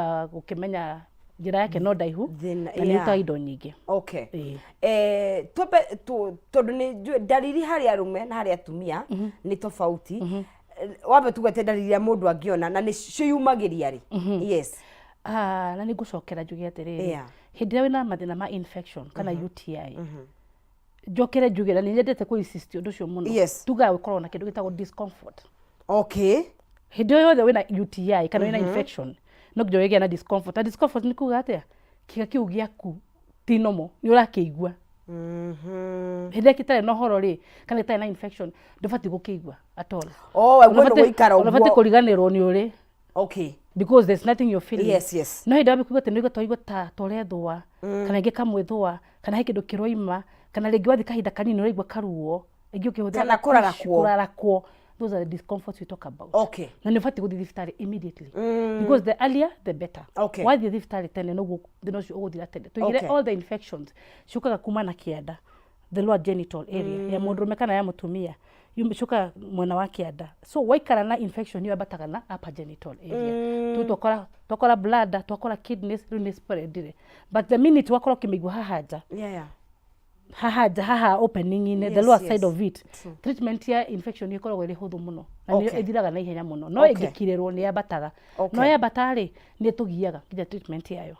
Gũkĩmenya njĩra yake no ndaihu na nĩ ĩrutaga indo nyingĩ. Okay. Twambe tondũ nĩ njũĩ ndariri harĩ arũme na harĩ atumia nĩ tofauti. Wambe tugwete ndariri iria mũndũ angĩona na nĩ ciĩyumagĩria rĩ. Yes. Ah, na nĩ ngũcokera njuge atĩrĩrĩ, hĩndĩ ĩrĩa wĩna mathĩna ma infection kana UTI, njokere njuge na nĩ nyendete kũ insist ũndũ ũcio mũno, tugaga gũkorwo na kĩndũ gĩtagwo discomfort. Hĩndĩ ĩyo yothe wĩna UTI kana wĩna infection, no nginya ũgĩe na discomfort. Na discomfort nĩ kuga atĩa? Kĩga kĩu gĩaku ti normal, nĩ ũrakĩigua. Hĩndĩ ĩrĩa gĩtarĩ na ũhoro rĩ, kana gĩtarĩ na infection, ndũbatiĩ gũkĩigua at all. Oh, wewe nĩ gũikara Ũbatiĩ ũguo. Kũriganĩrwo nĩ ũrĩ because there's nothing you're feeling. No hĩndĩ wambia kũigua atĩ nĩ ũraigua ta ũrethũa, kana rĩngĩ kamwĩthũa, kana he kĩndũ kĩroima, kana rĩngĩ wathiĩ kahinda kanini ũraigua karuo, rĩngĩ ũkĩhũthĩra Kana kũrarakwo. Kũrarakwo, those are the discomforts we talk about. Na nĩ ũbatiĩ gũthiĩ thibitarĩ immediately, because the earlier the better. Wathiĩ thibitarĩ tene, noguo thĩna ũcio ũgũthira tene. Tũigire all the infections ciũkaga kuma na kĩanda, the lower genital area ya mũndũrũme kana ya mũtumia, ciũkaga mwena wa kĩanda. So waikara na infection ĩyo, yambataga na upper genital area. Rĩu twakora bladder, twakora kidneys, rĩu nĩ spreadire. But the minute wakorwo ũkĩmĩigua haha nja, haha nja, haha opening-inĩ, the lower side of it, treatment ya infection ĩkoragwo ĩrĩ hũthũ mũno na nĩyo ĩthiraga na ihenya mũno. No ĩngĩkirĩrwo, nĩ yambataga. No yambata rĩ, nĩ ĩtũgiaga nginya treatment yayo,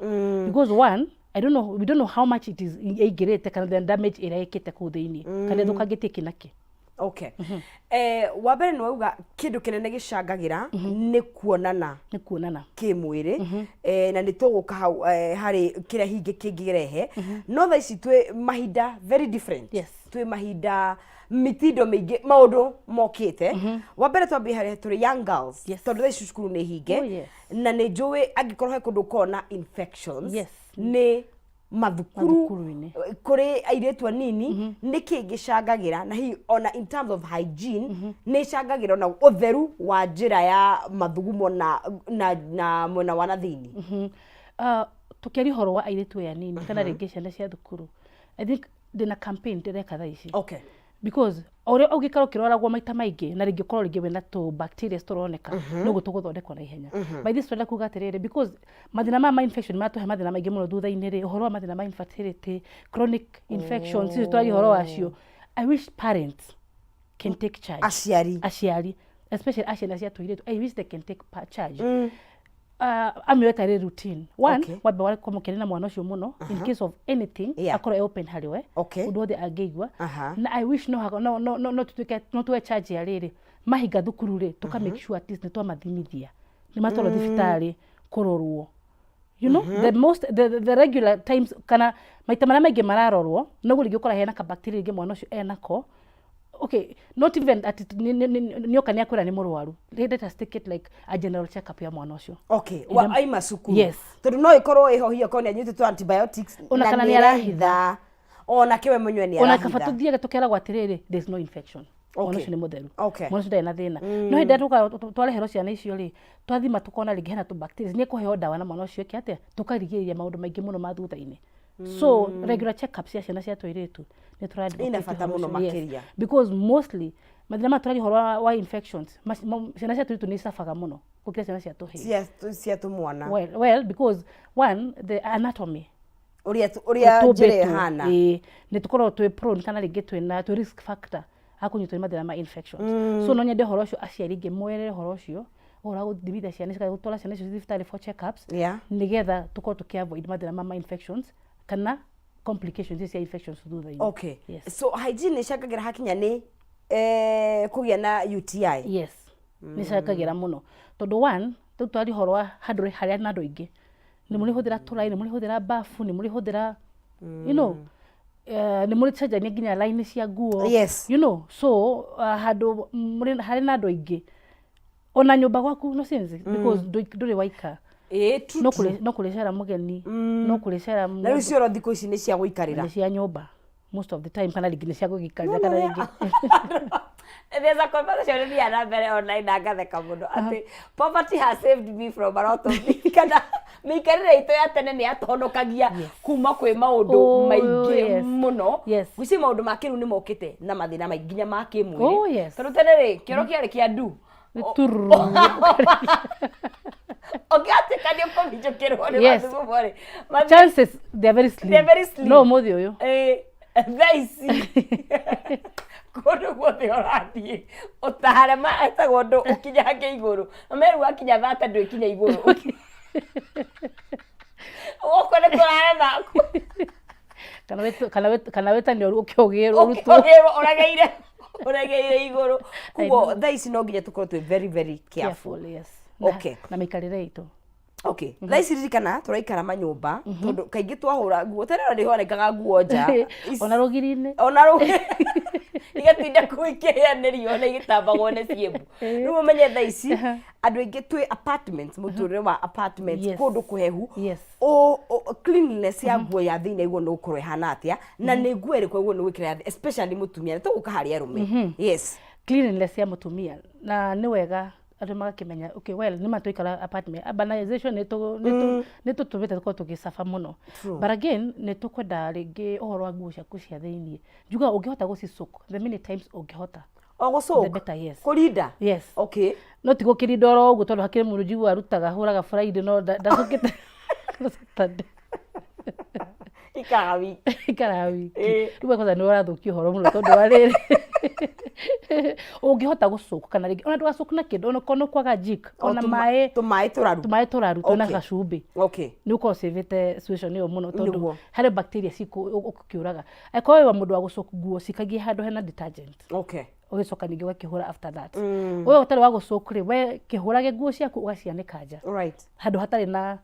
because one, I don't know, we don't know how much it is ĩingĩrĩte kana the damage ĩrĩa ĩkĩte kũu thĩinĩ, kana ĩthũkangĩtie kĩ na kĩ. Okay. Wa mbere nĩ wauga kĩndũ kĩnene gĩcangagĩra nĩ kuonana Nĩ kuonana kĩmwĩrĩ, na nĩ tũgũka hau harĩ kĩrĩa hingĩ kĩngĩrehe. No thaa ici twĩ mahinda very different. Twĩ mahinda mitindo mĩingĩ, maũndũ mokĩte. Wa mbere twambie harĩa tũrĩ young girls, tondũ thaa ici cukuru nĩ hinge. Na nĩ njũĩ angĩkorwo he kũndũ ũkoragwo na infections nĩ mathukuru. Mathukuru-inĩ. Kũrĩ airĩtu anini, nĩ kĩ gĩcangagĩra? Na hihi ona in terms of hygiene nĩ ĩcangagĩra ona ũtheru wa njĩra ya mathugumo na mwena wa na thĩinĩ? Tũkĩaria ũhoro wa airĩtu aya anini kana rĩngĩ ciana cia thukuru, I think ndĩna campaign ndĩreka thaa ici, because o ũrĩa ũngĩikara ũkĩroragwo maita maingĩ na rĩngĩ ũkorwo rĩngĩ wĩna tũ bacteria tũroneka, noguo tũgũthondekwo na ihenya. By this tũrenda kuga atĩrĩrĩ, because mathĩna maya ma infection maratũhe mathĩna maingĩ mũno thutha-inĩ rĩ, ũhoro wa mathĩna ma infertility, chronic infections, icio tũraria ũhoro wacio, I wish parents can take charge. Aciari. Aciari, especially a ciana cia tũirĩtu, I wish they can take charge, amĩoe tarĩ routine one. Wambe wakorwo mũkĩaria na mwana ũcio mũno, in case of anything, akorwo e open harĩ we, ũndũ wothe angĩigua. Na I wish no no no no no tutuĩke no tuoe charge ya rĩrĩ mahinga thukuru rĩ, tuka make sure at least nĩ twamathimithia, nĩ matwarwo thibitarĩ kũrorwo, the most the regular times kana maita marĩa maingĩ mararorwo, noguo rĩngĩ ũkora hena kabacteria rĩngĩ mwana ũcio enako. Okay, not even ati nĩoka nĩ akwĩra nĩ mũrwaru. Let us take it like a general check up ya mwana ũcio. Okay, wa aima cukuru. Yes. Tondũ no ĩkorwo ĩho hihi okorwo nĩ anyuĩte antibiotics Ona na kana nĩ nĩ arahitha, ona kĩwe mwenyewe nĩ Ona kaba arahitha. Tũthiaga tũkeragwo atĩrĩrĩ, there is no infection, mwana ũcio nĩ mũtheru, mwana ũcio ndarĩ na thĩna. No hĩndĩ ĩrĩa twareherwo ciana icio rĩ, twathima tũkona rĩngĩ hena tũ bacteria, nĩ ekũheo ndawa na mwana ũcio eke atĩa? Tũkarigĩrĩria maũndũ maingĩ mũno ma thutha-inĩ. So regular check-ups cia ciana cia tũirĩtu nĩ tũra Ina bata ũhoro mũno ũcio, yes. makĩria. Because mostly mathĩna maya tũraria ũhoro wa infections, ciana cia tũirĩtu nĩ icabaga mũno gũkĩra ciana cia tũhĩĩ. Cia tũmwana. Well, because one, the anatomy, ũrĩa njĩra tũmbĩtwo, ĩhana. Ĩĩ, nĩ tũkoragwo twĩ prone kana rĩngĩ twĩna twĩ risk factor a kũnyitwo nĩ mathĩna ma infections. So no nyende ũhoro ũcio aciari aingĩ moerere ũhoro ũcio, ũhoro wa gũthimithia ciana icio kana gũtwara ciana icio thibitarĩ for checkups, nĩgetha tũkorwo tũkĩ avoid mathĩna ma infections kana complications ici cia infections thutha-inĩ. Yes. So hygiene nĩ ĩcangagĩra hakinya nĩ kũgĩa na UTI? Yes, nĩ cangagĩra mũno, tondũ one, rĩu twaria ũhoro wa handũ harĩa na andũ aingĩ, nĩ mũrĩhũthĩra tũraĩ, nĩ mũrĩhũthĩra bafu, nĩ mũrĩhũthĩra nĩ mũrĩcenjania nginya line cia nguo. So handũ harĩ na andũ aingĩ, ona nyũmba gwaku no sense, because ndũrĩ waika. Ĩĩ, true, No true. no kũrĩcera mũgeni, no kũrĩcera Na rĩu cioro thikũ ici nĩ cia gũikarĩra. Nĩ cia nyũmba most of the time, kana rĩngĩ nĩ cia gũgĩikarĩra kana rĩngĩ There's a conversation ĩthiaga na mbere online na ngatheka mũno atĩ poverty has saved me from a lot of things, kana mĩikarĩre itũ ya tene nĩ yatũhonokagia kuma kwĩ maũndũ maingĩ mũno. Gwĩciria maũndũ ma kĩrĩu nĩ mokĩte na mathĩna maingĩ nginya ma kĩmwĩrĩ. Tondũ tene rĩ, kĩoro kĩarĩ kĩa ndu. Nĩ tururu. Ũngĩgatuĩka nĩ ũkũminjũkĩrwo nĩ mathugumo rĩ, Chances they are very slim. They are very slim. No ũmũthĩ ũyũ. Thaa ici kũndũ guothe ũrathiĩ ũtare etagwo ũndũ ũkinyange igũrũ, na meru wakinya thate ndwĩkinya igũrũ, gũkũ nĩ kũrarema. Kana wĩtane ũkĩũgĩrwo ũrutwo. Ũkĩũgĩrwo ũregeire igũrũ. Koguo thaa ici no nginya tũkorwo twĩ very very careful. Careful, yes. Na mĩikarĩre itũ. Okay, thaa ici ririkana tũraikara manyũmba, tondũ kaingĩ twahũra nguo tene ona nĩhwanĩkaga nguo nja. Ona rũgiri-inĩ. Ona rũgiri igatinda kũu ikĩhĩa nĩ riũa na igĩtambagwo nĩ ciĩmbu. Rĩu ũmenye thaa ici andũ aingĩ twĩ apartments, mũtũrĩre wa apartments, kũndũ kũhehu. Cleanliness ya nguo ya thĩinĩ iguo nĩ gũkorwo ĩhana atĩa, na nĩ nguo ĩrĩkũ iguo nĩ gwĩkĩra ya thĩ, especially mũtumia? Nĩ tũgũka harĩ arũme. Yes. Cleanliness ya mũtumia, na nĩ wega andũ magakĩmenya, okay, well, nĩ ma tũikara apartment, urbanization nĩ tũtũmĩte tũkorwo tũgĩcaba mũno. But again, nĩ tũkwenda rĩngĩ ũhoro wa nguo ciaku cia thĩinĩ, njugaga ũngĩhota gũci soak the many times ũngĩhota, O gũcoka. the better, yes. Kũrinda. Yes. No ti gũkĩrinda oro ũguo, tondũ hakĩrĩ mũndũ njiguaga arutaga hũraga Friday no ndacokete Saturday. Ikaraga wiki. Ikaraga wiki. Rĩu kwanza nĩ ũrathũkia ũhoro mũno, tondũ wa rĩrĩ, ũngĩhota gũcoka kana rĩngĩ ona ndũgacoke na kĩndũ, ona korwo nĩ kwaga Jik, ona maĩ. Tũmaĩ tũraru. Tũmaĩ tũraru twĩna gacumbĩ. Nĩ ũkorwo ũcĩvĩte situation ĩyo mũno, tondũ harĩ bacteria cikũ ũkĩũraga. Angĩkorwo wĩ wa mũndũ wa gũcoka nguo, cikagie handũ hena detergent, ũgĩcoka ningĩ ũgakĩhũra after that. Ũyũ ũtarĩ wa gũcoka rĩ, we kĩhũrage nguo ciaku ũgacianĩka nja handũ hatarĩ na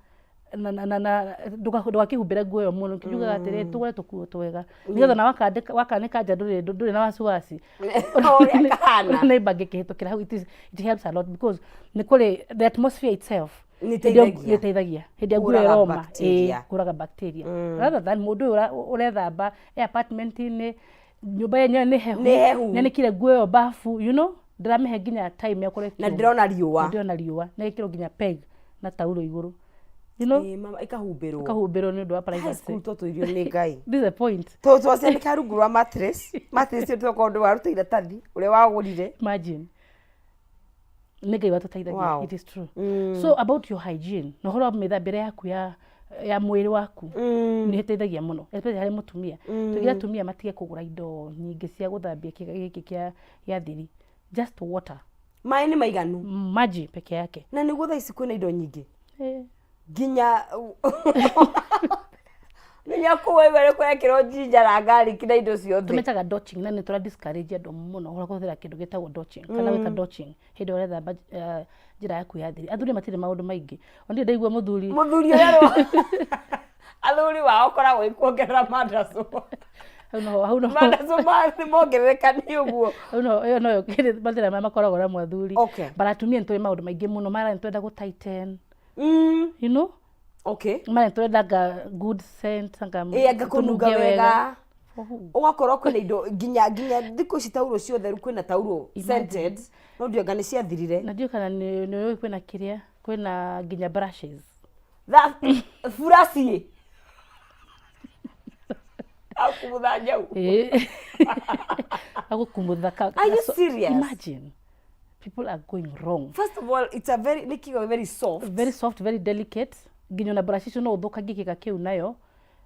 ndũgakĩhumbĩre nguo ĩyo mũno. Njugaga atĩrĩ, tũgũre tũkuo twega nĩgetha ona wakanĩka nja ndũrĩ na wasiwasi Ũrĩa kahana. Neighbor angĩkĩhĩtũkĩra hau. It helps a lot because nĩ kũrĩ the atmosphere itself. Nĩ Hĩndĩ ĩyo ĩteithagia. Nĩ ĩteithagia hĩndĩ ĩrĩa nguo Kũraga ĩroma. Bacteria. Kũraga bacteria rather than mũndũ ũyũ ũrethamba e apartment-inĩ, nyũmba yenyewe nĩ hehu. Nĩ hehu. Nĩanĩkire nguo ĩyo bafu, ndĩramĩhe nginya time ya kũrĩa. Na ndĩrona riũa. Ndĩrona riũa, na ĩkĩrwo nginya peg na tauro igũrũ, Ĩ, mama ĩkahumbĩrwo. Ĩkahumbĩrwo nĩ ũndũ wa High privacy. school twatũirio nĩ Ngai. This is the point. Twacianĩka rungu rwa mattress, mattress ĩyo tũgakorwo ndũ waruta iratathi ũrĩa wagũrire. Imagine, nĩ Ngai watũteithagia. It is true. So about your hygiene na ũhoro wa mĩthambĩre yaku ya mwĩrĩ waku, nĩ ĩteithagia mũno, especially harĩ mũtumia. Tũgire atumia matige kũgũra indo nyingĩ cia gũthambia kĩga gĩkĩ kĩa thiri. Just water. Maĩ nĩ maiganu. Maji peke yake. Na nĩguo thaa ici kwĩna indo nyingĩ, nginya kũu waigua nĩ kũrekĩrwo ginger na garlic na indo ciothe. Tũmĩtaga douching, na nĩ tũra discourage andũ mũno ũhoro kũhũthĩra kĩndũ gĩtagwo douching kana gwĩka douching hĩndĩ ĩrĩa ũrethamba njĩra yaku ya thiri. Athuri matirĩ maũndũ maingĩ, ona ndirĩ ndaigua mũthuri. Mũthuri ũrĩa athuri wao ũkoragwo ĩkuongerera mandacũ. Hau noho. Mandacũ mongerereka nĩ ũguo. Hau no ĩyo noyo mathĩna marĩa makoragwo namo athuri. But atumia nĩ tũrĩ maũndũ maingĩ mũno mara nĩ twenda gũ tighten, mara nĩ tũrenda anga good scent, anga Ĩ, anga kũnunga tũnunge. Wega. For who? Ũgakorwo kwĩna indo nginya thikũ ici taurũ ciothe rĩu kwĩna taurũ scented, no ndiũ anga nĩ ciathirire. Na ndiũĩ kana nĩ ũĩ kwĩna kĩrĩa, kwĩna nginya brushes. Buraci akumutha nyau. Agũkumutha Are you serious? Imagine, people are going wrong. First of all, it's a very nĩ kiugo very soft. Very soft, very delicate. Nginya ona brush icio no ũthũkangie kĩga kĩu nayo.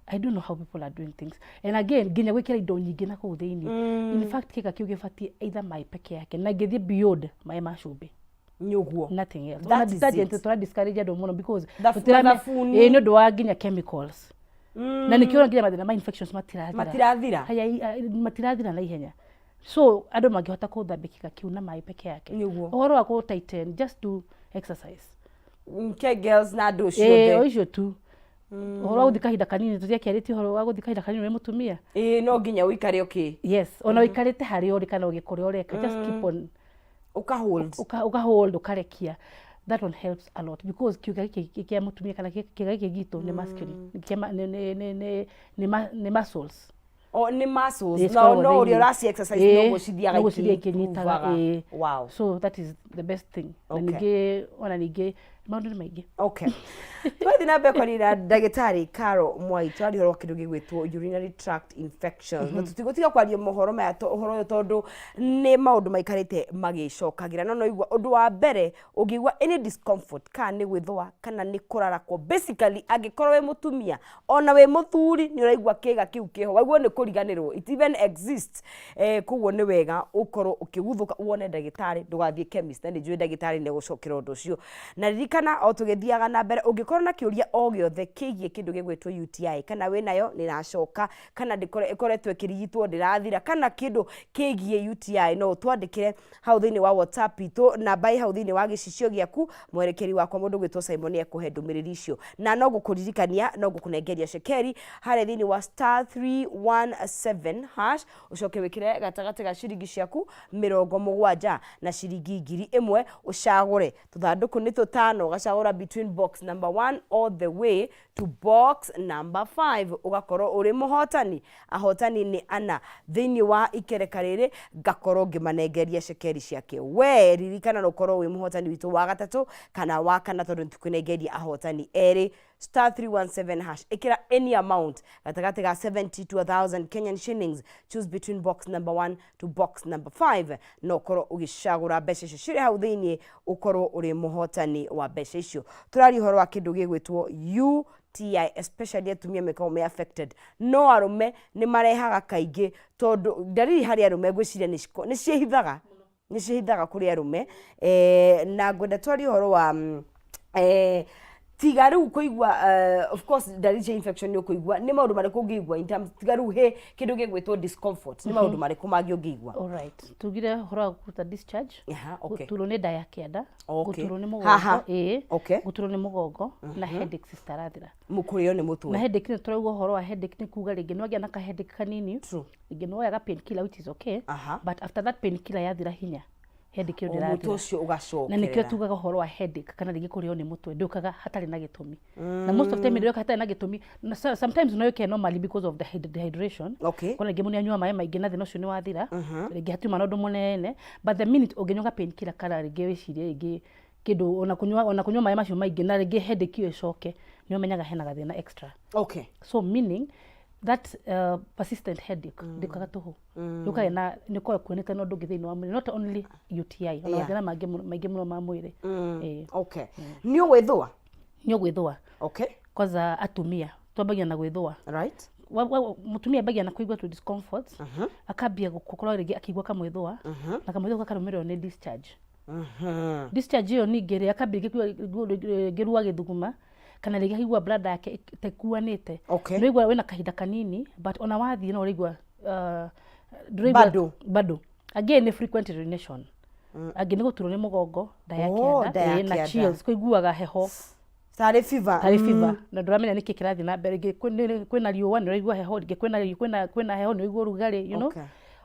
I don't know how people are doing things. And again, nginya gwĩkĩra indo nyingĩ na kũu thĩinĩ. In fact, kĩga kĩu gĩbatiĩ either maĩ peke yake, na ingĩthiĩ beyond maĩ ma cumbĩ. Nĩ ũguo. Nothing else. That Ona is detergent it. tũra discourage andũ mũno because Thabuni. Ĩĩ, nĩ ũndũ wa nginya chemicals. Na nĩkĩo nginya mathĩna ma infections matirathira. Matirathira. Haya, matirathira na ihenya. So andũ mangĩhota kũthambia kĩga kĩu na maĩ peke yake. Nĩguo. Ũhoro wa kũ tighten, just do exercise. Kegels na andũ Ĩĩ, o ciothe. icio tu. Ũhoro wa gũthiĩ kahinda kanini, tũtiakĩarĩtie ũhoro wa gũthiĩ kahinda kanini wĩ mũtumia. Ĩĩ, no nginya ũikare ũkĩ Yes, ona ũikarĩte harĩa ũrĩ kana ũgĩka ũrĩa ũreka, just keep on ũka hold. Ũka hold, ũkarekia. That one helps a lot because kĩũga gĩkĩ kĩa mũtumia kana kĩga gĩkĩ gitũ nĩ masculine, nĩ muscles. O nĩ muscles. Ĩĩ, No cikoragwo no ũrĩa thĩinĩ. ũraci exercise noguo cithiaga noguo cithiaga ikĩnyitaga. ikĩ-improvaga. So that is the best thing. Na ningĩ ona ningĩ Maũndũ nĩ maingĩ. Okay, twathiĩ na mbere kwaria na ndagĩtarĩ Caro Mwai, tũraria ũhoro wa kĩndũ gĩgwĩtwo urinary tract infections, na tũtigũtiga kwaria mohoro maya ũhoro ũyũ, tondũ nĩ maũndũ maikarĩte magĩcokagĩra. No noigua ũndũ wa mbere, ũngĩigua any discomfort, kana nĩ gwĩthũa kana nĩ kũrarakwo, basically angĩkorwo wĩ mũtumia ona wĩ mũthuri, nĩ ũraigua kĩga kĩu kĩho, waigua nĩ kũriganĩrwo it even exists, koguo nĩ wega ũkorwo ũkĩguthũka wone ndagĩtarĩ, ndũgathiĩ chemist, na nĩ njũĩ ndagĩtarĩ nĩ egũcokera ũndũ ũcio. Na ririkana, o tũgĩthiaga na mbere, ũngĩkorwo na kĩũria o gĩothe kĩgiĩ kĩndũ gĩgwĩtwo UTI, kana wĩ nayo nĩ ĩracoka, kana ĩkoretwo ĩkĩrigitwo ndĩrathira, kana kĩndũ kĩgiĩ UTI, no ũtwandĩkĩre hau thĩinĩ wa WhatsApp itũ, namba ĩ hau thĩinĩ wa gĩcicio gĩaku. Mwerekeri wakwa, mũndũ gwĩtwo Simon, nĩ ekũhe ndũmĩrĩri icio. Na no ngũkũririkania, no ngũkũnengeria cekeri harĩa thĩinĩ wa *317#, ũcoke wĩkĩre gatagatĩ ga ciringi ciaku 70 na ciringi 1000, ũcagũre tũthandũkũ nĩ tũtano, ũgacagũra between box number 1 all the way to box number 5, ũgakorwo ũrĩ mũhotani. Ahotani nĩ ana thĩinĩ wa ikereka rĩrĩ, ngakorwo ngĩmanengeria cekeri ciake. We ririkana no ũkorwo wĩ mũhotani witũ wa gatatũ kana wa kana, tondũ nĩtũkũnengeria ahotani erĩ. *317#, ĩkĩra any amount gatagatĩ ga 70 to 1000 Kenyan shillings, choose between box number 1 to box number 5, na ũkorwo ũgĩcagũra mbeca icio cirĩ hau thĩinĩ, ũkorwo ũrĩ mũhotani wa mbeca icio. Tũraria ũhoro wa kĩndũ gĩgwĩtwo UTI, especially atumia mekoragwo me affected, no arũme nĩ marehaga kaingĩ, tondũ ndariri harĩ arũme ngwĩciria nĩ ciĩhithaga kũrĩ arũme. Na ngwenda twarie ũhoro wa tiga rĩu kũigua, of course ndariri cia infection nĩ ũkũigua, nĩ maũndũ marĩkũ ũngĩigua in terms, tiga rĩu he kĩndũ gĩgwĩtwo discomfort, nĩ maũndũ marĩkũ mangĩ ũngĩigua? Alright, tugire ũhoro wa kũruta discharge, gũturwo nĩ nda ya kĩanda, gũturwo nĩ Haha. mũgongo, ĩĩ, gũturwo nĩ mũgongo na headaches citarathira. Mũkũrĩo nĩ mũtwe. Na headache, nĩ tũrauga ũhoro wa headache, nĩ kuga rĩngĩ nĩ wagĩa na ka headache kanini, rĩngĩ nĩ woyaga painkiller, which is okay, but after that painkiller yathira hinya, headache ĩyo O mũtwe ndĩrathira. ũcio ũgacokerera. Na nĩkĩo tugaga ũhoro wa headache kana rĩngĩ kũrĩo nĩ mũtwe ndũkaga hatarĩ na gĩtũmi, na most of time ndĩroka hatarĩ na gĩtũmi, na sometimes no yũke normally because of the dehydration. Kuna rĩngĩ mũndũ anyua maĩ maingĩ na thĩna ũcio nĩ wathira, rĩngĩ hatiuma na ũndũ mũnene, but the minute ũngĩnyua painkiller kana rĩngĩ wĩcirie rĩngĩ kĩndũ, ona kũnyua maĩ macio maingĩ na rĩngĩ headache ĩyo ĩcoke, nĩ ũmenyaga hena gathĩna extra. So meaning that persistent headache ndĩũkaga tũhũ, yũkaga na nĩ ũkoragwo kuonete na ũndũ ũngĩ thĩinĩ wa mwĩrĩ, not only UTI, ona mathĩna mangĩ maingĩ mũno ma mwĩrĩ. Ĩĩ. Okay, nĩ ũgwĩthũa. Nĩ ũgwĩthũa. Kwanza atumia twambagia na gwĩthũa. Mũtumia ambagia na kũigua tu discomfort, akambia gũkorwo rĩngĩ akĩigua kamwĩthũa, na kamwĩthũa gakarũmĩrĩrwo nĩ discharge. Discharge ĩyo ningĩ rĩ, akambia rĩngĩ kũigua rĩngĩ ruo agĩthuguma, kana rĩngĩ akaigua bladder yake ta ĩkuanĩte. Nĩ ũraigua wĩna kahinda kanini, but ona wathiĩ no ũraigua ndũraigua. Bado. Bado again nĩ frequent urination, angĩ nĩ gũturwo nĩ mũgongo, nda ya kĩanda, nda ya ĩĩ, na kĩanda. chills, kũiguaga heho. Tarĩ fever. Tarĩ fever, na ndũramenya nĩkĩ kĩrathiĩ na mbere. Rĩngĩ kwĩna riũa nĩ ũraigua heho, rĩngĩ kwĩna heho nĩ ũraigua ũrugarĩ,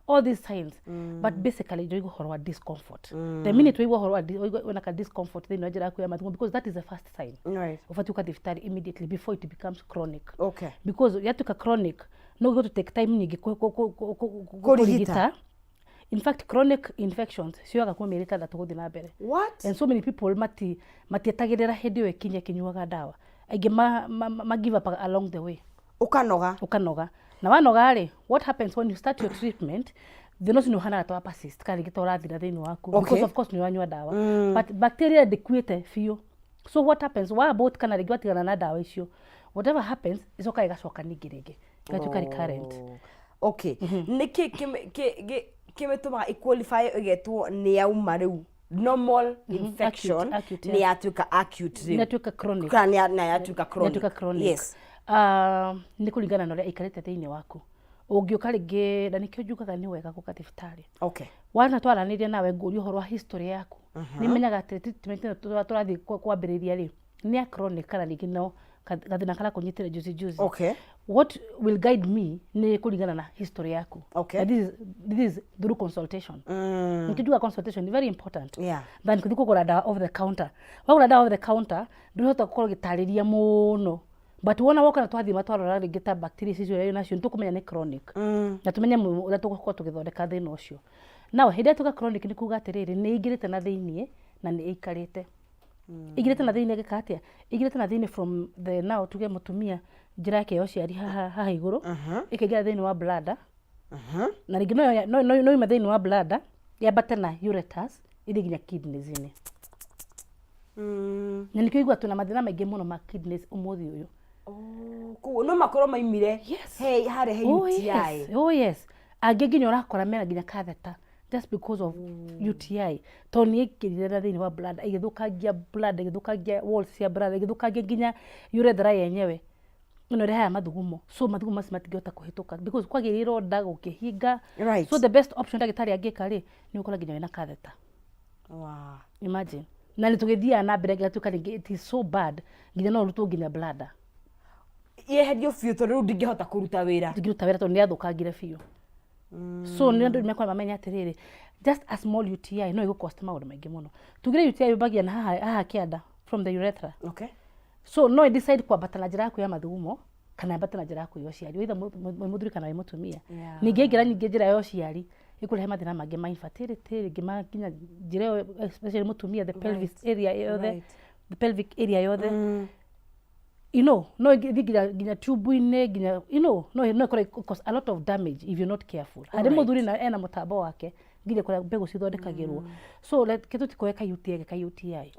all these signs, but basically ndũraigua ũhoro wa discomfort. The minute waigua ũhoro wa waigua wĩna ka discomfort thĩinĩ wa njĩra yaku ya mathugumo, because that is the first sign, ũbatiĩ gũka thibitarĩ immediately before it becomes chronic, because yatuĩka chronic no gĩgũtũ take time nyingĩ Kũrigita. Kũrigita. In fact, chronic infections cioyaga kuma mĩeri 6 gũthiĩ na mbere. What? And so many people matietagĩrĩra hĩndĩ ĩyo ĩkinye akĩnyuaga ndawa. Aingĩ ma give up along the way. Ũkanoga. Ũkanoga, na wanoga rĩ, what happens when you start your treatment, thĩna ũcio nĩ ũhanaga ta wa persist kana rĩngĩ ta ũrathira thĩinĩ waku, because of course nĩ ũranyua ndawa, but bacteria ndĩkuĩte biũ. So what happens, wa abort kana rĩngĩ watigana na ndawa icio, whatever happens, ĩcokaga ĩgacoka ningĩ rĩngĩ ĩgatuĩka recurrent. Okay, nĩkĩ kĩmĩtũmaga ĩqualify ĩgetwo nĩ yauma rĩu normal infection, acute, nĩ yatuĩka acute rĩu? Nĩ yatuĩka chronic. Kana nĩ yatuĩka chronic. Yatuĩka chronic. Nĩ kũringana na ũrĩa ĩikarĩte thĩinĩ waku. Ũngĩũka rĩngĩ, na nĩkĩo njugaga nĩ wega gũka thibitarĩ, wana twaranĩria nawe, ngũria ũhoro wa history yaku, nĩ menyaga atĩ treatment ĩno tũrathiĩ kwambĩrĩria rĩ, nĩ ya chronic kana rĩngĩ no gathĩna karakũnyitĩra juzi juzi. What will guide me nĩ kũringana na history yaku. And this is through consultation. Nĩkĩo consultation is very important than kũthiĩ kũgũra ndawa over the counter. Wagũra ndawa over the counter, ndũrĩhota gũkorwo ũgĩtarĩria mũno, but wona woka na twathiĩ matwarora rĩngĩ ta bacteria icio ũrĩa nacio, nĩtũkũmenya nĩ chronic, na tũmenye ũrĩa tũgũkorwo tũgĩthondeka thĩna ũcio. Now hĩndĩ ĩrĩa tuga chronic, nĩ kuga atĩrĩrĩ, nĩ ĩingĩrĩte na thĩiniĩ na nĩ ĩikarĩte. Ĩingĩrĩte na thĩinĩ ĩgĩka atĩa? Ĩingĩrĩte na thĩinĩ from the now tuge mũtumia njĩra yake ya ũciari haha haha igũrũ, ĩkaingĩra thĩinĩ wa bladder, na rĩngĩ no yume thĩinĩ wa bladder yambate na ureters ĩthiĩ nginya kidneys-inĩ. Na nĩkĩo ũiguaga twĩna mathĩna maingĩ mũno ma kidneys ũmũthĩ ũyũ. Oh, koguo no makorwo maimire Yes. he harĩa he Oh, UTI. yes. Oh, yes. Angĩ nginya ũrakora mena nginya catheter just because of UTI, tondũ nĩ ĩingĩrire na thĩinĩ wa bladder, ĩgĩthũkangia bladder, ĩgĩthũkangia walls cia bladder, ĩgĩthũkangia nginya urethra yenyewe ĩno ĩrehaga mathugumo. So mathugumo macio matingĩhota kũhĩtũka because kwagĩire ironda gũkĩhinga. So the best option ndagĩtarĩ angĩka rĩ, nĩ ũkora nginya wĩna catheter. Imagine. Na nĩ tũgĩthiaga na mbere gĩgatuĩka rĩngĩ it is so bad nginya no ũrutwo nginya bladder. Yeherio biũ tondũ rĩu ndingĩhota kũruta wĩra. Ndingĩruta wĩra tondũ nĩ yathũkangire biũ. So nĩ andũ nĩmekwenda mamenye atĩrĩrĩ, just a small UTI no ĩgũ-cost maũndũ maingĩ mũno. Tugire UTI yumbagia na haha haha kĩanda from the urethra. So no ĩ-decide kwambata na njĩra yaku ya mathugumo kana yambate na njĩra yaku ya ũciari, either wĩ mũthuri kana wĩ mũtumia. Ningĩ yaingĩra ningĩ njĩra ya ũciari ĩkũrehe mathĩna mangĩ ma infertility, rĩngĩ ma nginya njĩra ĩyo, especially mũtumia, the pelvis area yothe, the pelvic area yothe. No ĩngĩ- ĩthiĩ nginya tube-inĩ nginya no ĩkorwo ĩ cause a lot of damage if you're not careful. Harĩ mũthuri na ena mũtambo wake nginya kũrĩa mbegũ cithondekagĩrwo. So reke tũtikoe ka UTI ge ka UTI.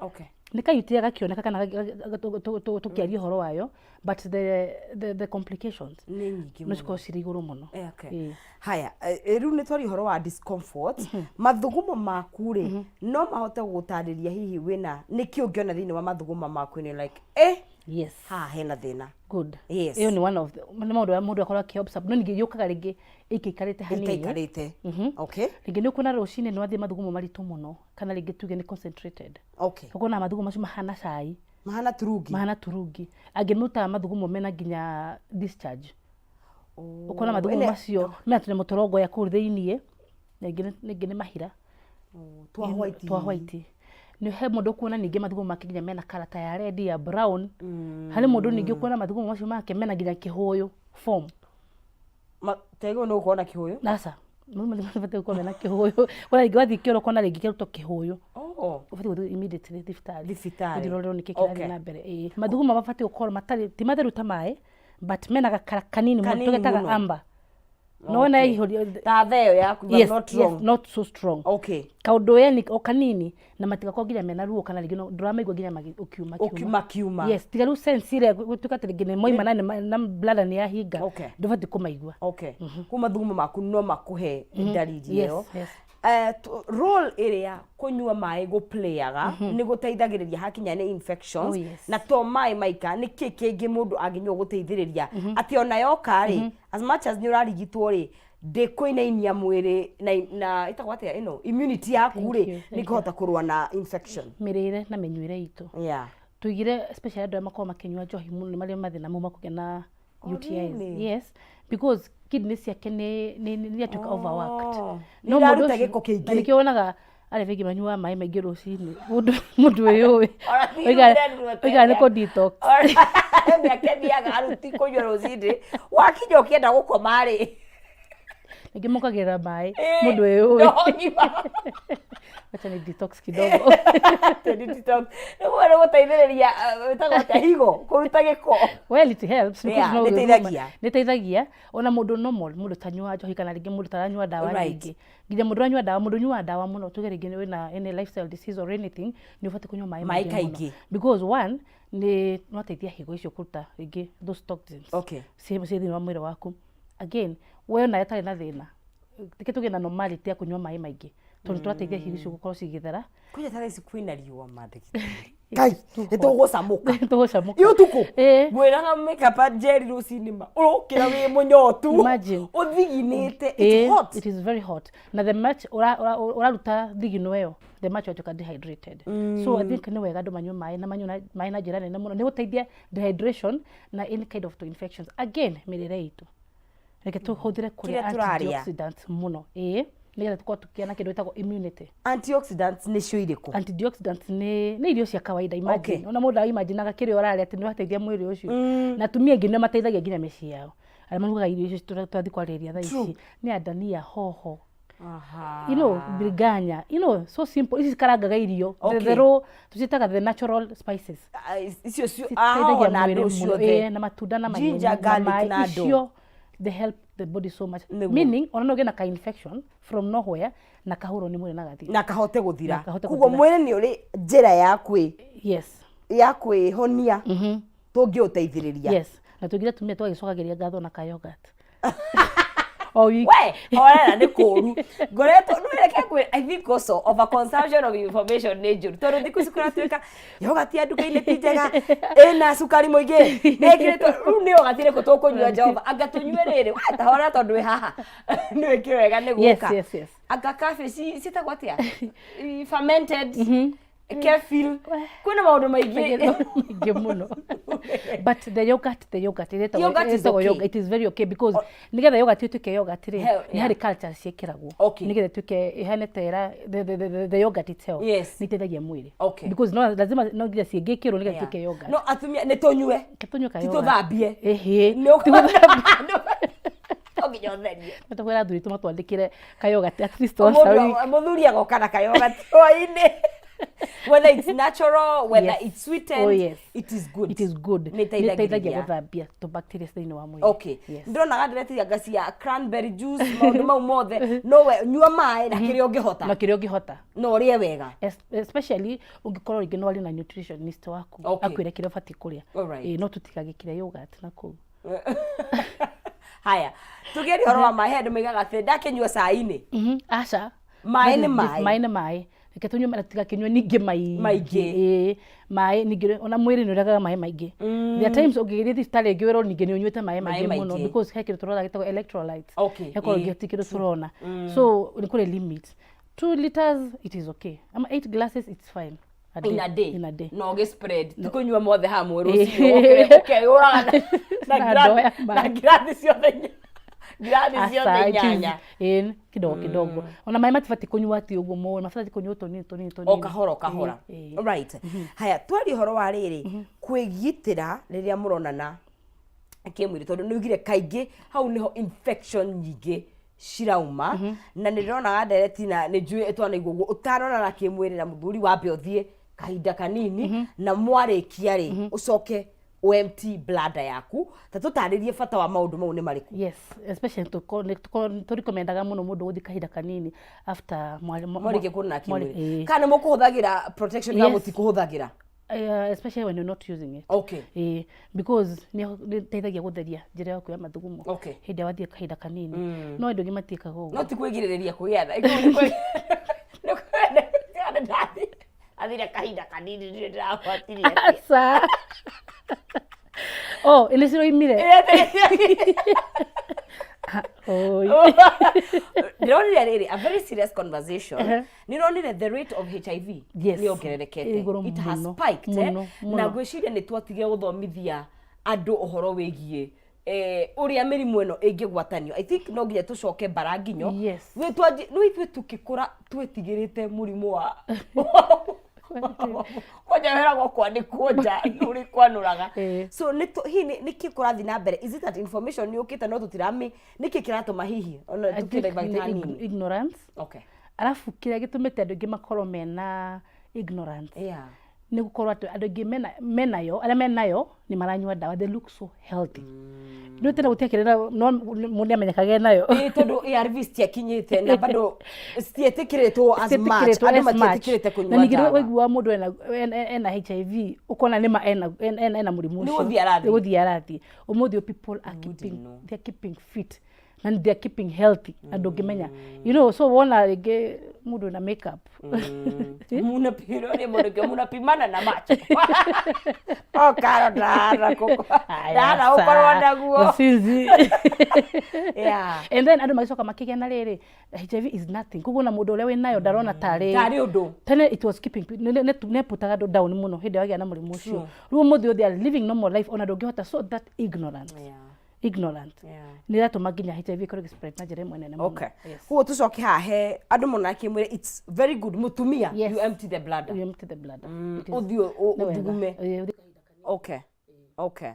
Nĩ ka UTI gakĩoneka kana tũkĩaria ũhoro wayo, but the complications nĩ nyingĩ no mũno. cikorwo cirĩ igũrũ mũno. Okay. Ĩĩ. Haya, rĩu nĩ twaria ũhoro wa discomfort. Mathugumo maku rĩ, no mahote gũgũtarĩria hihi wĩna nĩkĩ ũngĩona thĩinĩ wa mathugumo maku nĩ like haha hena thĩna? Good. Yes. Ĩyo nĩ one of the nĩ maũndũ marĩa mũndũ akorwo akĩ-observe, no ningĩ yũkaga rĩngĩ ĩikaikarĩte hanini. Ĩikaikarĩte. Rĩngĩ nĩ ũkuona rũcinĩ nĩ wathiĩ mathugumo maritũ mũno, kana rĩngĩ tuge nĩ concentrated. Ũkona mathugumo macio mahana cai. Mahana turungi. Mahana turungi. Angĩ marutaga mathugumo mena nginya discharge. Ũkona mathugumo macio mena tũnyamũ tũrongoya kũu thĩiniĩ, na rĩngĩ nĩ mahira. Oh, twa white. Twa white. Nĩ he mũndũ ũkuona ningĩ mathugumo make nginya mena colour ta ya red, ya brown. Harĩ mũndũ ningĩ ũkuona mathugumo macio make mena nginya kĩhũyũ form. Tegwo nĩ gũkorwo na kĩhũyũ? Aca. Mathugumo mabatiĩ gũkorwo mena kĩhũyũ. Ũkona rĩngĩ wathiĩ kĩoro ũkona rĩngĩ kĩarutwo kĩhũyũ. Ũbatiĩ gũthiĩ immediately thibitarĩ. Thibitarĩ. Ũthiĩ ũrorerwo nĩkĩ kĩrathiĩ na mbere. Ĩĩ. Mathugumo mabatiĩ gũkorwo matarĩ, ti matheru ta maĩ, but mena gakara kanini mũno, Kanini tũgetaga mũno. amber. No wona ihũrio Ta theo yaku, but Yes, not yes, wrong. not so strong. Kaũndũ yani o kanini, na matigakorwo nginya mena ruo, kana rĩngĩ ndũramaigua nginya ũkiuma kiuma. Makiuma. Yes, tiga rĩu sense ĩrĩa gũtuĩka atĩ rĩngĩ nĩ moima na na bladder nĩ yahinga. Ndũbatiĩ kũmaigua. Koguo mathugumo maku no makũhe ndariri ĩyo. Yes. Role ĩrĩa kũnyua maĩ gũplayaga nĩ gũteithagĩrĩria hakinya nĩ infections. Oh, yes. Na to maĩ maika, nĩ kĩ kĩngĩ mũndũ angĩnyua gũteithĩrĩria atĩ ona yoka rĩ, as much as nĩ ũrarigitwo rĩ, ndĩkũinainia mwĩrĩ na ĩtagwo atĩa ĩno immunity yaku Thank rĩ, you, thank nĩ kũhota kũrũa na infection? Mĩrĩre na mĩnyuĩre itũ. Tuigire especially andũ arĩa makoragwo makĩnyua njohi mũno nĩ marĩ mathĩna mau makũgĩa na Oh, UTIs. really? Yes, because kidney ciake nĩ yatuĩka overworked. Oh. No Nĩ iraruta mũndũ ũcio- gĩko kĩingĩ. Na nĩkĩo wonaga arĩa aingĩ manyuaga maĩ maingĩ rũcinĩ. Mũndũ wĩyũĩ. Ona ti rĩu Oigaga nĩ kũ detox. Mĩaka ĩthiaga aruti kũnyua rũcinĩ, wakinya ũkĩenda gũkoma rĩ, Ningĩ mokagĩrĩra maĩ mũndũ wĩyũĩ. No nyua. Wacha ni detox kidogo. Nĩ detox. Nĩguo nĩ gũteithĩrĩria, wĩtagwo atĩa, higo kũruta gĩko. Well, it helps because Yeah, no nĩteithagia. Nĩteithagia. Ona mũndũ normal, mũndũ tanyuaga njohi kana rĩngĩ mũndũ taranyua ndawa nyingĩ. Nginya mũndũ ũranyua ndawa, mũndũ ũnyuaga ndawa mũno, tuge rĩngĩ wĩna any lifestyle disease or anything, nĩ ũbatiĩ kũnyua maĩ Maĩ maingĩ mũno. kaingĩ. Because one, nĩ nĩwateithia higo icio kũruta rĩngĩ those toxins ciĩ thĩinĩ wa mwĩrĩ waku. Again, we ona ĩtarĩ na thĩna, reke tũgĩe na normality ya kũnyua maĩ maingĩ, tondũ tũrateithia higo icio gũkorwo cigĩthera. Kwanja thaa ici kwĩna riũa mandagĩtarĩ. Ngai, nĩ tũgũcamũka. Tũgũcamũka. Ĩ ũtukũ? Ĩ. Ngwĩraga makeup njeri rũcinĩ ma, ũrokĩra wĩ mũnyotu. Imagine. Ũthiginĩte. Ĩ, It's hot. It is very hot. Na the much ũraruta thigino ĩyo, the much watuĩka dehydrated. So I think nĩ wega andũ manyue maĩ, na manyue maĩ na njĩra nene mũno. Nĩ gũteithia dehydration na any kind of infections. Again, mĩrĩre itũ. Reke tũhũthĩre kũrĩa Kĩrĩa tũrarĩa. antioxidants mũno. Ĩ, nĩgetha tũkorwo tũkĩgĩa na kĩndũ gĩtagwo immunity. Antioxidants nĩcio irĩkũ? Antioxidants nĩ irio cia kawaida, imagine. Ona mũndũ imaginaga kĩrĩa ũrarĩa atĩ nĩ ũrateithia mwĩrĩ ũcio. Na atumia aingĩ nĩ mateithagia nginya mĩciĩ yao. Arĩa marugaga irio icio tũrathiĩ kwarĩrĩria thaa ici. Nĩ ya ndania, hoho. Biriganya, so simple. Ici cikarangaga irio. The raw, tũciĩtaga the natural spices. Ah, icio cio Citeithagia na mwĩrĩ andũ mũno. ciothe. Ĩĩ, na matunda na manyeni Ginger, na garlic maĩ. na andũ. Icio they help the body so much. Nĩguo. Meaning ona no ũgĩe na ka infection from nowhere na kahũrwo nĩ mwĩrĩ na gathira. Na kahote guthira. Na kahote Koguo gũthira. mwĩrĩ nĩ ũrĩ njĩra ya kwĩ ya kwĩhonia tũngĩũteithĩrĩria. Yes, na tũngire tumia twagĩcokagĩria ngatho na ka yogurt o wiki. We horera nĩ kũru ngoretwo nĩreke ngwĩre, I think also over consumption of information nĩ njũru, tondũ thikũ ici kũratuĩka yogati ya nduka-inĩ ti njega, ĩna cukari mũingĩ, nĩĩkĩrĩtwo rĩu. Nĩ yogati ĩrĩkũ tũkũnyua? Jehova, anga tũnyue rĩrĩ? We tahorera, tondũ wĩ haha nĩ wĩke wega nĩ gũka. Anga cabbage ciĩtagwo atĩa? Fermented kefir, kwĩna maũndũ maingĩ. Maingĩ mũno, but the yogurt ĩretagwo Yogurt is ĩtagwo okay. Yogurt, it is very okay, because nĩgetha yogurt ĩtuĩke yogurt rĩ, nĩ harĩ culture ciĩkĩragwo nĩgetha ĩtuĩke ĩhane ta ĩra the yogurt itself nĩ ĩteithagia mwĩrĩ because no lazima, no nginya cingĩkĩrwo nĩgetha ĩtuĩke yogurt. No atumia nĩ tũnyue. Tũnyue ka Ti yogurt. tũthambie. Ĩhĩ. Nĩ Ti gũthambia. No nginya ũtherie. Tũkwĩra athuri tũmatwandĩkĩre ka yogurt at least once a week. Mũthuri agoka na kayogati hwainĩ, whether it's natural, whether it's sweetened, Oh, yes. it is good. It is good. Nĩ ĩteithagĩrĩria. Nĩ ĩteithagia gũthambia tũ bacteria thĩinĩ wa mwĩrĩ. Ndĩronaga ndĩretiria cia cranberry juice, maũndũ mau mothe, no we nyua maĩ na kĩrĩa ũngĩhota. Na kĩrĩa ũngĩhota. Na ũrĩe wega. Especially ũngĩkorwo rĩngĩ nĩ warĩ na nutritionist waku akwĩre kĩrĩa ũbatiĩ kũrĩa. Ĩĩ, no tũtigagĩkĩre yogurt na kũu. Haya, tũkĩaria ũhoro wa maĩ, he andũ maigaga atĩ ndakĩnyua cai-inĩ. Aca. Maĩ That nĩ is maĩ. Maĩ nĩ maĩ, reke tũnyue na tũtigakĩnyue ningĩ maingĩ. Maingĩ. Ĩĩ, maĩ ningĩ ona mwĩrĩ nĩ ũregaga maĩ maingĩ. There are times ũngĩgĩthiĩ thibitarĩ ĩngĩ wĩrwo ningĩ nĩ ũnyuĩte maĩ Maĩ maingĩ mũno maingĩ. because he kĩndũ tũrora gĩtagwo electrolytes. Hekorwo gĩti kĩndũ tũrona, so nĩ kũrĩ limit. 2 liters, it is okay, ama 8 glasses, it's fine. A In a day. In a day. Na ũgĩ spread, ti kũnyua mothe hamwe rũcinĩ ũkĩre ũkeyũraga na Na ndoo ya na maĩ. ngirathi ciothe ngirathi ciothe Aca, it is- inyanya. Ĩĩ, kidogo kidogo. Ona maĩ matibatiĩ kũnyua atĩ ũguo mũno, mabatiĩ kũnyua tũnini tũnini tũnini. O kahora o kahora. Ĩĩ. Right, haya, twaria ũhoro wa rĩrĩ, kwĩgitĩra rĩrĩa mũronana kĩmwĩrĩ, tondũ nĩ ugire kaingĩ hau nĩho infection nyingĩ cirauma, na nĩ ndĩronaga ndereti na nĩ njũĩ twanaigua ũguo, ũtanonana kĩmwĩrĩ na mũthuri, wambe ũthiĩ kahinda kanini, na mwarĩkia rĩ, ũcoke empty bladder yaku. Ta tũtarĩrie bata wa maũndũ mau nĩ marĩkũ? Yes, especially tũrikomendaga mũno mũndũ gũthiĩ kahinda kanini after mwarĩkia kuonana kĩmwĩrĩ. Ĩĩ. Kana mũkũhũthagĩra protection kana Yes. mũtikũhũthagĩra? Especially when you're not using it. Ĩĩ, because nĩ ĩteithagia gũtheria njĩra yaku ya mathugumo hĩndĩ ĩrĩa wathiĩ kahinda kanini, no andũ aingĩ matiĩkaga ũguo. No ti kwĩgirĩrĩria kũgĩa nda. Nĩ athire kahinda kanini, ndirĩ ndĩragwatirie. Aca, oh, nĩ ciroimire. Oi. Ndĩronire rĩrĩ, a very serious conversation, nĩronire the rate of HIV nĩ yongererekete. Ĩ igũrũ It has mũno, spiked, eh? mũno, mũno. Na ngwĩciria nĩ twatigire gũthomithia andũ ũhoro wĩgiĩ ũrĩa mĩrimũ ĩno ĩngĩgwatanio. I think no nginya tũcoke mbara nginyo. Nĩ ithuĩ tũkĩkũra twĩtigĩrĩte mũrimũ wa kwanja wĩragwo kwanĩkwo nja ũrĩ kwanũraga. So hihi nĩkĩ kũrathiĩ na mbere? Is it that information nĩ yũkĩte no tũtirami? Nĩkĩ kĩratũma hihi ona I think tũkĩdivert nĩ hanini? Ignorance. Arabu kĩrĩa gĩtũmĩte andũ aingĩ makorwo mena ignorance nĩ gũkorwo atĩ andũ aingĩ menayo, arĩa menayo nĩ maranyua ndawa, they look so healthy. Nĩ tene gũtiakĩrĩ na no mũndũ nĩamenyekaga enayo. Ĩĩ, tondũ ARV citiakinyĩte na bado citietĩkĩrĩtwo as much. Citiĩtĩkĩrĩtwo Andũ as much. matietĩkĩrĩte Na kũnyua ningĩ ndawa. waigua mũndũ ena HIV, ũkona nĩma ena mũrimũ Nĩ ũcio. gũthiĩ arathiĩ. Nĩ gũthiĩ arathiĩ. Ũmũthĩ people are keeping, know. they are keeping fit na they are keeping healthy na ndũngĩmenya, so wona rĩngĩ mũndũ na makeup. Munapirore mũndũ munapimana na macho o karo ndahana Aya, ndahana ũkorwo naguo. Sinzi. And then andũ magĩcoka makĩgĩa na rĩrĩ, HIV is nothing, koguo na mũndũ ũrĩa wĩnayo ndarona tarĩ tarĩ ũndũ. Tene it was keeping nĩ putaga andũ down mũno hĩndĩ ĩrĩa wagĩa na mũrimũ ũcio. Rĩu ũmũthĩ they are living normal life, ona ndũngĩhota. So that ignorance ignorant nĩ ĩratũma nginya HIV ĩkorwo ĩgĩspread na njĩra ĩmwe nene mũno. Koguo tũcoke haha he andũ mona kĩmwĩrĩ, it's very good mũtumia you empty the bladder. You empty the bladder. Ũthiĩ nĩ wega. ũthugume. Ĩĩ, ũthiĩ kahinda kanini.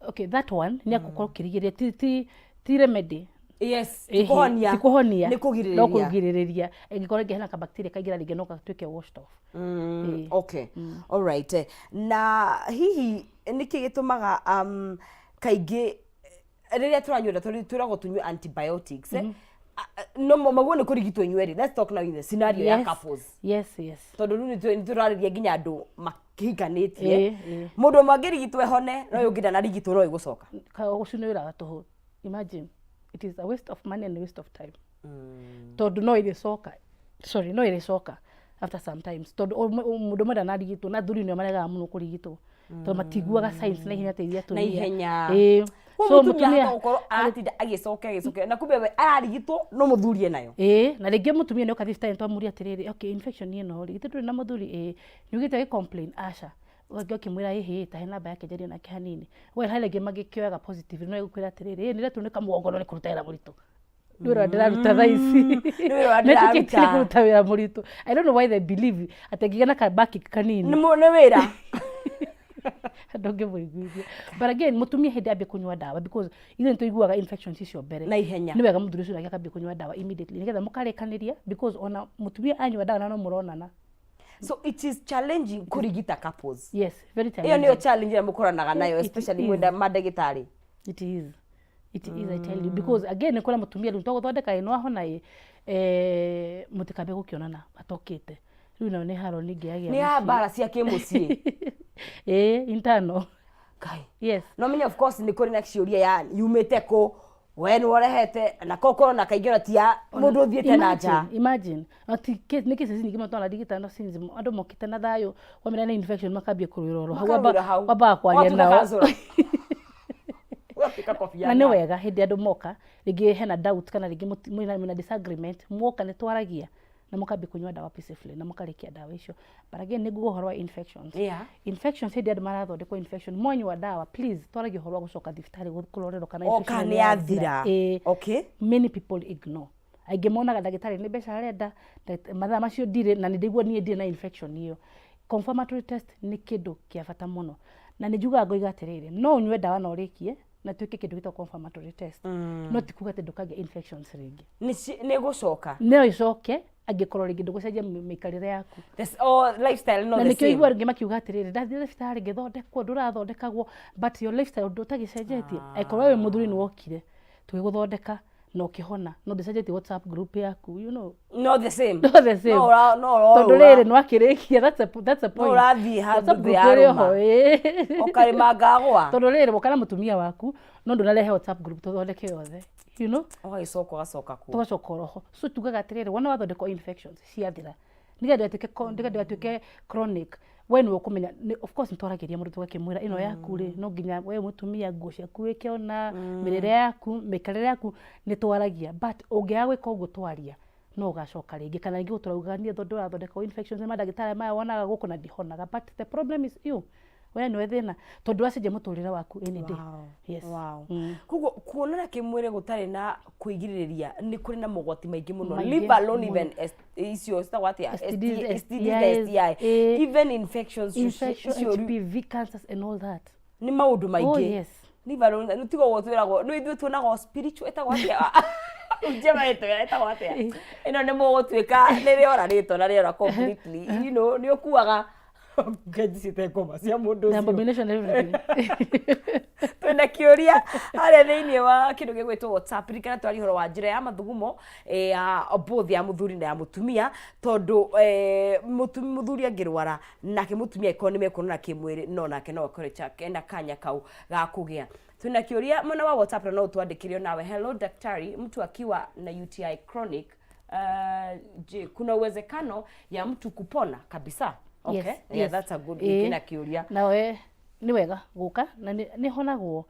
Okay, that one nĩ akũkorwo ũkĩrigĩrĩria, ti remedy. Yes, ti kũhonia. Ti kũhonia. Nĩ kũgirĩrĩria. No kũgirĩrĩria. Ĩngĩkorwo ĩngĩ hena kabacteria kaingĩra rĩngĩ no gatuĩke washed off. Okay, all right. Na hihi nĩkĩ gĩtũmaga kaingĩ rĩrĩa tũranyua ndawa twĩragwo tũnyue antibiotics, no maguo nĩ kũrigitwo inyuerĩ? Let's talk now in the scenario ya couples. Tondũ rĩu nĩ tũrarĩria nginya andũ makĩhikanĩtie. Mũndũ ũmwe angĩrigitwo ehone, no ũyũ ũngĩ ndanarigitwo, no ĩgũcoka. Ũcio nĩ wĩra wa tũhũ. Imagine, it is a waste of money and a waste of time, tondũ no ĩrĩcoka, sorry, no ĩrĩcoka after sometimes, tondũ mũndũ ũmwe ndanarigitwo, na athuri nĩo maregaga mũno kũrigitwo tondũ matiguaga signs na ihenya ta iria Na atumia. ihenya. So so mũtumia mũtumia ahota gũkorwo aratinda agĩcoka agĩcoka, na kumbe we ararigitwo no mũthuri enayo. Ĩĩ, na rĩngĩ mũtumia nĩ oka thibitarĩ, twamũria atĩrĩrĩ, "Okay, infection ĩno rĩ, githĩ ndũrĩ na mũthuri?" "Ĩĩ." "Nĩ ugĩte agĩ-complain?" "Aca." Ũngĩ ũkĩmwĩra, "Ĩhĩ, tahe namba yake njarie nake hanini." We harĩ angĩ magĩkĩoyaga positive, no egũkwĩra atĩrĩrĩ, "Ĩĩ, nĩndĩraturwo nĩ kamũgongo, no nĩ kũruta wĩra mũritũ. Nĩ wĩra ndĩraruta thaa ici." Nĩ wĩra ũrĩa Metĩkĩtie nĩ ndĩraruta. kũruta wĩra mũritũ. I don't know why they believe atĩ angĩgĩa na kabaki kanini Nĩ wĩra. Ndũngĩmũiguithia. But again, mũtumia hĩndĩ ambie kũnyua ndawa, because ithuĩ nĩtũiguaga infections icio mbere na ihenya. Nĩ wega mũthuri ũcio nake akambia kũnyua ndawa immediately, nĩgetha mũkarĩkanĩria, because ona mũtumia anyua ndawa na no mũronana. So it is challenging kũrigita couples. Yes, very Ĩyo challenging. nĩyo challenge ĩrĩa mũkoranaga nayo, It especially is. mwenda mandagĩtarĩ. It is, it is, I tell you, because again nĩ kũrĩ mũtumia rĩu tũgũthondeka ĩ no ahona ĩ, mũtikambe gũkĩonana atokĩte. Rĩu nayo nĩ haro ningĩ yagĩa Nĩ ya mũciĩ. mbara cia kĩmũciĩ. Ĩ, internal. Ngai. Yes. No menya, of course, nĩ kũrĩ na ciũria ya yumĩte kũ, we nĩ ũrehete na kokorwo na kaingĩ ona ti ya mũndũ ũthiĩte na nja. Imagine, imagine. Ati nĩ cases nyingĩ mũno twanarigitana since andũ mokĩte na thayũ, wamera nĩ infection makambia kũrũĩra oro hau. Makarũĩra hau. Wambaga kwaria Ũgatuĩka nao. kanjũra. Ũgatuĩka Kofi Na nĩ Annan. wega hĩndĩ andũ moka, rĩngĩ hena doubt kana rĩngĩ mwĩna disagreement, mwoka nĩ twaragia na mũkambia kũnyua ndawa peacefully na mũkarĩkia ndawa icio. But again, nĩ nguga ũhoro wa infections. Infections, hĩndĩ andũ marathondekwo infection, mwanyua ndawa, please twaragia ũhoro wa gũcoka thibitarĩ kũrorerwo kana O infection kana nĩ nĩ yathira. Ĩĩ. Many people ignore. Aingĩ monaga ndagĩtarĩ nĩ mbeca arenda, mathaa macio ndirĩ na nĩ ndaigua niĩ ndirĩ na infection ĩyo. Confirmatory test nĩ kĩndũ kĩa bata mũno, na nĩ njugaga ngoiga atĩrĩrĩ, no ũnyue ndawa na ũrĩkie na twĩke kĩndũ gĩtagwo confirmatory test, no ti kuga atĩ ndũkagĩa infections rĩngĩ. Nĩ gũcoka. No ĩcoke angĩkorwo rĩngĩ ndũgũcenjia mĩikarĩre yaku. Oh, lifestyle no Na the nĩkĩo same. igua rĩngĩ makiuga atĩrĩrĩ, "Ndathire thibitarĩ ngĩthondekwo, ndũrathondekagwo," but your lifestyle ndũtagĩcenjetie. Angĩkorwo we wĩ mũthuri, nĩ wokire tũgĩgũthondeka na ũkĩhona, no ndũcenjetie WhatsApp group yaku. No the same. No the same. No ũrorũra. Tondũ rĩrĩ nĩ wakĩrĩkia, that's a point. Ũrathiĩ handũ WhatsApp thĩ group ya ĩrĩ rũma. oho, ĩĩ. Ũkarĩma ngagwa. Tondũ rĩrĩ woka na mũtumia waku, no ndũnarehe WhatsApp group tũthondeke yothe. Ũgagĩcoka ũgacoka kuo. Tũgacoka oroho. So tugaga atĩrĩrĩ, wona wathondekwo infections ciathira, nĩgetha ndĩgatuĩke chronic, we nĩwe ũkũmenya. Of course nĩtwaragĩria mũndũ tũgakĩmwĩra ĩno yaku rĩ, no nginya we mũtumia nguo ciaku wĩke ona mĩrĩre yaku, mĩikarĩre yaku, nĩ twaragia. But ũngĩaga gwĩka ũguo twaria, no ũgacoka rĩngĩ, kana rĩngĩ gũtũrauga niĩ tondũ ndũrathondekwo infections nĩ mandagĩtarĩ maya wonaga gũkũ na ndihonaga. But the problem is you, we nĩwe thĩna, tondũ wacenjia mũtũrĩre waku any day. Yes. Koguo kuonana kĩmwĩrĩ gũtarĩ na kwĩgirĩrĩria nĩ kũrĩ na mogwati maingĩ mũno. Maingĩ Leave alone mũno. even icio citagwo atĩa? STDs, STDs na STIs, STI. Even infections infection, icio HPV, cancers and all that. Nĩ maũndũ maingĩ. Oh yes. Leave alone nĩ tiga ũguo twĩragwo nĩ ithuĩ tuonaga spiritual, ĩtagwo atĩa? Njema ĩtagwo atĩa ĩno? Nĩ mũgũtuĩka nĩ rĩora rĩtwa na rĩora completely, nĩ ũkuaga ngajicite ngoma cia mũndũ The ũcio. Abomination and everything. Twĩna kĩũria harĩa thĩinĩ wa kĩndũ gĩgwĩtwo WhatsApp. Ririkana twaria ũhoro wa njĩra ya mathugumo, ya both ya mũthuri na ya mũtumia, tondũ mũthuri angĩrwara nake mũtumia angĩkorwo nĩ mekuonana kĩmwĩrĩ, no nake no akore ena kanya kau ga kũgĩa. Twĩna kĩũria mwena wa WhatsApp na no ũtwandĩkĩre nawe. "Hello daktari, mtu akiwa na UTI chronic, je, kuna uwezekano ya mtu kupona kabisa?" Okay. Yes, Yeah, yes. that's a good kina kĩũria. Nawe nĩ wega gũka na nĩ honagwo.